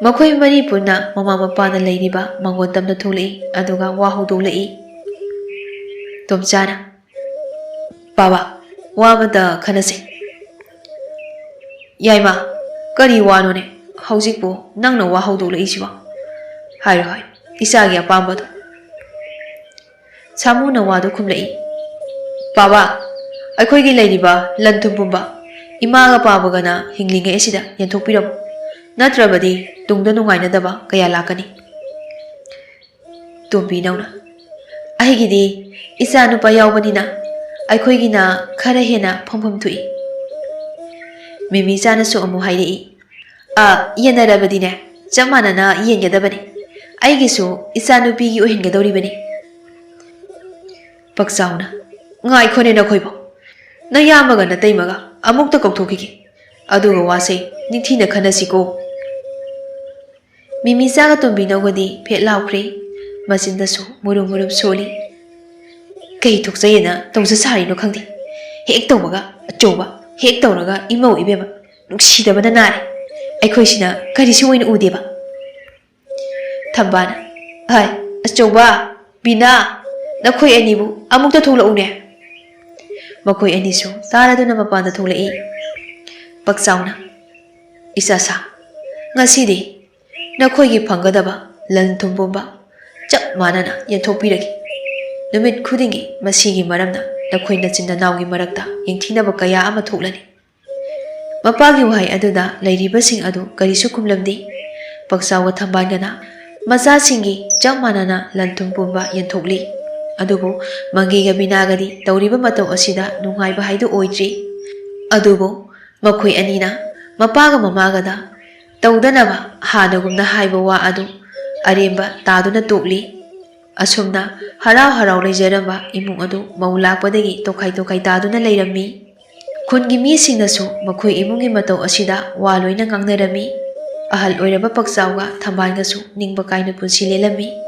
ꯃꯈꯣꯏ ꯃꯔꯤ ꯄꯨꯟꯅ ꯃꯃꯥ ꯃꯄꯥꯅ ꯂꯩꯔꯤꯕ ꯃꯥꯡꯒꯣꯟ ꯇꯝꯗ ꯊꯣꯛꯂꯛꯏ, ꯑꯗꯨꯒ ꯋꯥ ꯍꯧꯗꯣꯛꯂꯛꯏ꯫ ꯇꯣꯝꯆꯥꯅ, "ꯕꯥꯕꯥ, ꯋꯥ ꯑꯃꯇ ꯈꯟꯅꯁꯦ꯫" "ꯌꯥꯏꯃ, ꯀꯔꯤ ꯋꯥꯅꯣꯅꯦ? ꯍꯧꯖꯤꯛꯄꯨ ꯅꯪꯅ ꯋꯥ ꯍꯧꯗꯣꯛꯂꯛꯏꯁꯤꯕꯣ? ꯍꯥꯏꯔꯣ, ꯍꯥꯏꯔꯣ, ꯏꯆꯥꯒꯤ ꯑꯄꯥꯝꯕꯗꯣ꯫" ꯁꯥꯃꯨꯅ ꯋꯥꯗꯨ ꯈꯨꯝꯂꯛꯏ꯫ "ꯕꯥꯕꯥ, ꯑꯩꯈꯣꯏꯒꯤ ꯂꯩꯔꯤꯕ ꯂꯟ ꯊꯨꯝ ꯄꯨꯝꯕ ꯏꯃꯥꯒ ꯄꯥꯕꯒꯅ ꯍꯤꯡꯂꯤꯉꯩ ꯑꯁꯤꯗ ꯌꯦꯟꯊꯣꯛꯄꯤꯔꯝꯃꯨ, ꯅꯠꯇ꯭ꯔꯕꯗꯤ ꯇꯨꯡꯗ ꯅꯨꯡꯉꯥꯏꯅꯗꯕ ꯀꯌꯥ ꯂꯥꯛꯀꯅꯤ꯫" ꯇꯣꯝꯕꯤꯅꯧꯅ, "ꯑꯩꯒꯤꯗꯤ ꯏꯆꯥ ꯅꯨꯄꯥ ꯌꯥꯎꯕꯅꯤꯅ ꯑꯩꯈꯣꯏꯒꯤꯅ ꯈꯔ ꯍꯦꯟꯅ ꯐꯪꯐꯝ ꯊꯣꯛꯏ꯫" ꯃꯤꯃꯤꯆꯥꯅꯁꯨ ꯑꯃꯨꯛ ꯍꯥꯏꯔꯛꯏ꯫ "ꯑ, ꯌꯦꯟꯅꯔꯕꯗꯤꯅꯦ, ꯆꯞ ꯃꯥꯟꯅꯅ ꯌꯦꯟꯒꯗꯕꯅꯤ꯫ ꯑꯩꯒꯤꯁꯨ ꯏꯆꯥ ꯅꯨꯄꯤꯒꯤ ꯑꯣꯏꯍꯟꯒꯗꯧꯔꯤꯕꯅꯤ꯫" ꯄꯛꯆꯥꯎꯅ, "ꯉꯥꯏꯈꯣꯅꯦ ꯅꯈꯣꯏꯕꯣ, ꯅꯌꯥꯝꯕꯒ ꯅꯇꯩꯃꯒ ꯑꯃꯨꯛꯇ ꯀꯧꯊꯣꯛꯈꯤꯒꯦ, ꯑꯗꯨꯒ ꯋꯥꯁꯦ ꯅꯤꯡꯊꯤꯅ ꯈꯟꯅꯁꯤꯀꯣ꯫" ꯃꯤꯃꯤꯆꯥꯒ ꯇꯣꯝꯕꯤꯅꯧꯒꯗꯤ ꯐꯦꯠ ꯂꯥꯎꯈ꯭ꯔꯦ, ꯃꯆꯤꯟꯗꯁꯨ ꯃꯨꯔꯨꯝ ꯃꯨꯔꯨꯝ ꯁꯣꯜꯂꯤ꯫ "ꯀꯩ ꯊꯣꯛꯆꯩꯌꯦꯅ ꯇꯧꯖ ꯁꯥꯔꯤꯅꯣ ꯈꯪꯗꯦ, ꯍꯦꯛ ꯇꯧꯕꯒ ꯑꯆꯧꯕ, ꯍꯦꯛ ꯇꯧꯔꯒ ꯏꯃꯧ ꯏꯕꯦꯝꯃ, ꯅꯨꯡꯁꯤꯗꯕꯅ ꯅꯥꯔꯦ꯫ ꯑꯩꯈꯣꯏꯁꯤꯅ ꯀꯔꯤꯁꯨ ꯑꯣꯏꯅ ꯎꯗꯦꯕ꯫" ꯊꯝꯕꯥꯜꯅ, "ꯍꯥꯏ, ꯑꯆꯧꯕ, ꯕꯤꯅꯥ, "ꯅꯈꯣꯏ ꯑꯅꯤꯕꯨ ꯑꯃꯨꯛꯇ ꯊꯣꯛꯂꯛꯎꯅꯦ!" ꯃꯈꯣꯏ ꯑꯅꯤꯁꯨ ꯇꯥꯔꯗꯨꯅ ꯃꯄꯥꯟꯗ ꯊꯣꯛꯂꯛꯏ꯫ ꯄꯛꯆꯥꯎꯅ, "ꯏꯆꯥꯁꯥ, ꯉꯁꯤꯗꯤ ꯅꯈꯣꯏꯒꯤ ꯐꯪꯒꯗꯕ ꯂꯟ ꯊꯨꯝ ꯄꯨꯝꯕ ꯆꯞ ꯃꯥꯟꯅꯅ ꯌꯦꯟꯊꯣꯛꯄꯤꯔꯒꯦ꯫ ꯅꯨꯃꯤꯠ ꯈꯨꯗꯤꯡꯒꯤ ꯃꯁꯤꯒꯤ ꯃꯔꯝꯅ ꯅꯈꯣꯏ ꯅꯆꯤꯟ ꯅꯅꯥꯎꯒꯤ ꯃꯔꯛꯇ ꯌꯦꯡꯊꯤꯅꯕ ꯀꯌꯥ ꯑꯃ ꯊꯣꯛꯂꯅꯤ꯫" ꯃꯄꯥꯒꯤ ꯋꯥꯍꯩ ꯑꯗꯨꯗ ꯂꯩꯔꯤꯕꯁꯤꯡ ꯑꯗꯨ ꯀꯔꯤꯁꯨ ꯈꯨꯝꯂꯝꯗꯦ꯫ ꯄꯛꯆꯥꯎꯒ ꯊꯝꯕꯥꯜꯒꯅ ꯃꯆꯥꯁꯤꯡꯒꯤ ꯆꯞ ꯃꯥꯟꯅꯅ ꯂꯟ ꯊꯨꯝ ꯄꯨꯝꯕ ꯌꯦꯟꯊꯣꯛꯂꯤ꯫ ꯑꯗꯨꯕꯨ ꯃꯪꯒꯤꯒ ꯕꯤꯅꯥꯒꯗꯤ ꯇꯧꯔꯤꯕ ꯃꯇꯧ ꯑꯁꯤꯗ ꯅꯨꯡꯉꯥꯏꯕ ꯍꯥꯏꯗꯨ ꯑꯣꯏꯗ꯭ꯔꯤ꯫ ꯑꯗꯨꯕꯨ ꯃꯈꯣꯏ ꯑꯅꯤꯅ ꯃꯄꯥꯒ ꯃꯃꯥꯒꯗ ꯇꯧꯗꯅꯕ ꯍꯥꯟꯅꯒꯨꯝꯅ ꯍꯥꯏꯕ ꯋꯥ ꯑꯗꯨ ꯑꯔꯦꯝꯕ ꯇꯥꯗꯨꯅ ꯇꯣꯛꯂꯤ꯫ ꯑꯁꯨꯝꯅ ꯍꯔꯥꯎ ꯍꯔꯥꯎ ꯂꯩꯖꯔꯝꯕ ꯏꯃꯨꯡ ꯑꯗꯨ ꯃꯧ ꯂꯥꯛꯄꯗꯒꯤ ꯇꯣꯈꯥꯏ ꯇꯣꯈꯥꯏ ꯇꯥꯗꯨꯅ ꯂꯩꯔꯝꯃꯤ꯫ ꯈꯨꯟꯒꯤ ꯃꯤꯁꯤꯡꯅꯁꯨ ꯃꯈꯣꯏ ꯏꯃꯨꯡꯒꯤ ꯃꯇꯧ ꯑꯁꯤꯗ ꯋꯥ ꯂꯣꯏꯅ ꯉꯥꯡꯅꯔꯝꯃꯤ꯫ ꯑꯍꯜ ꯑꯣꯏꯔꯕ ꯄꯛꯆꯥꯎꯒ ꯊꯝꯕꯥꯜꯒꯁꯨ ꯅꯤꯡꯕ ꯀꯥꯏꯅ ꯄꯨꯟꯁꯤ ꯂꯦꯜꯂꯝꯃꯤ꯫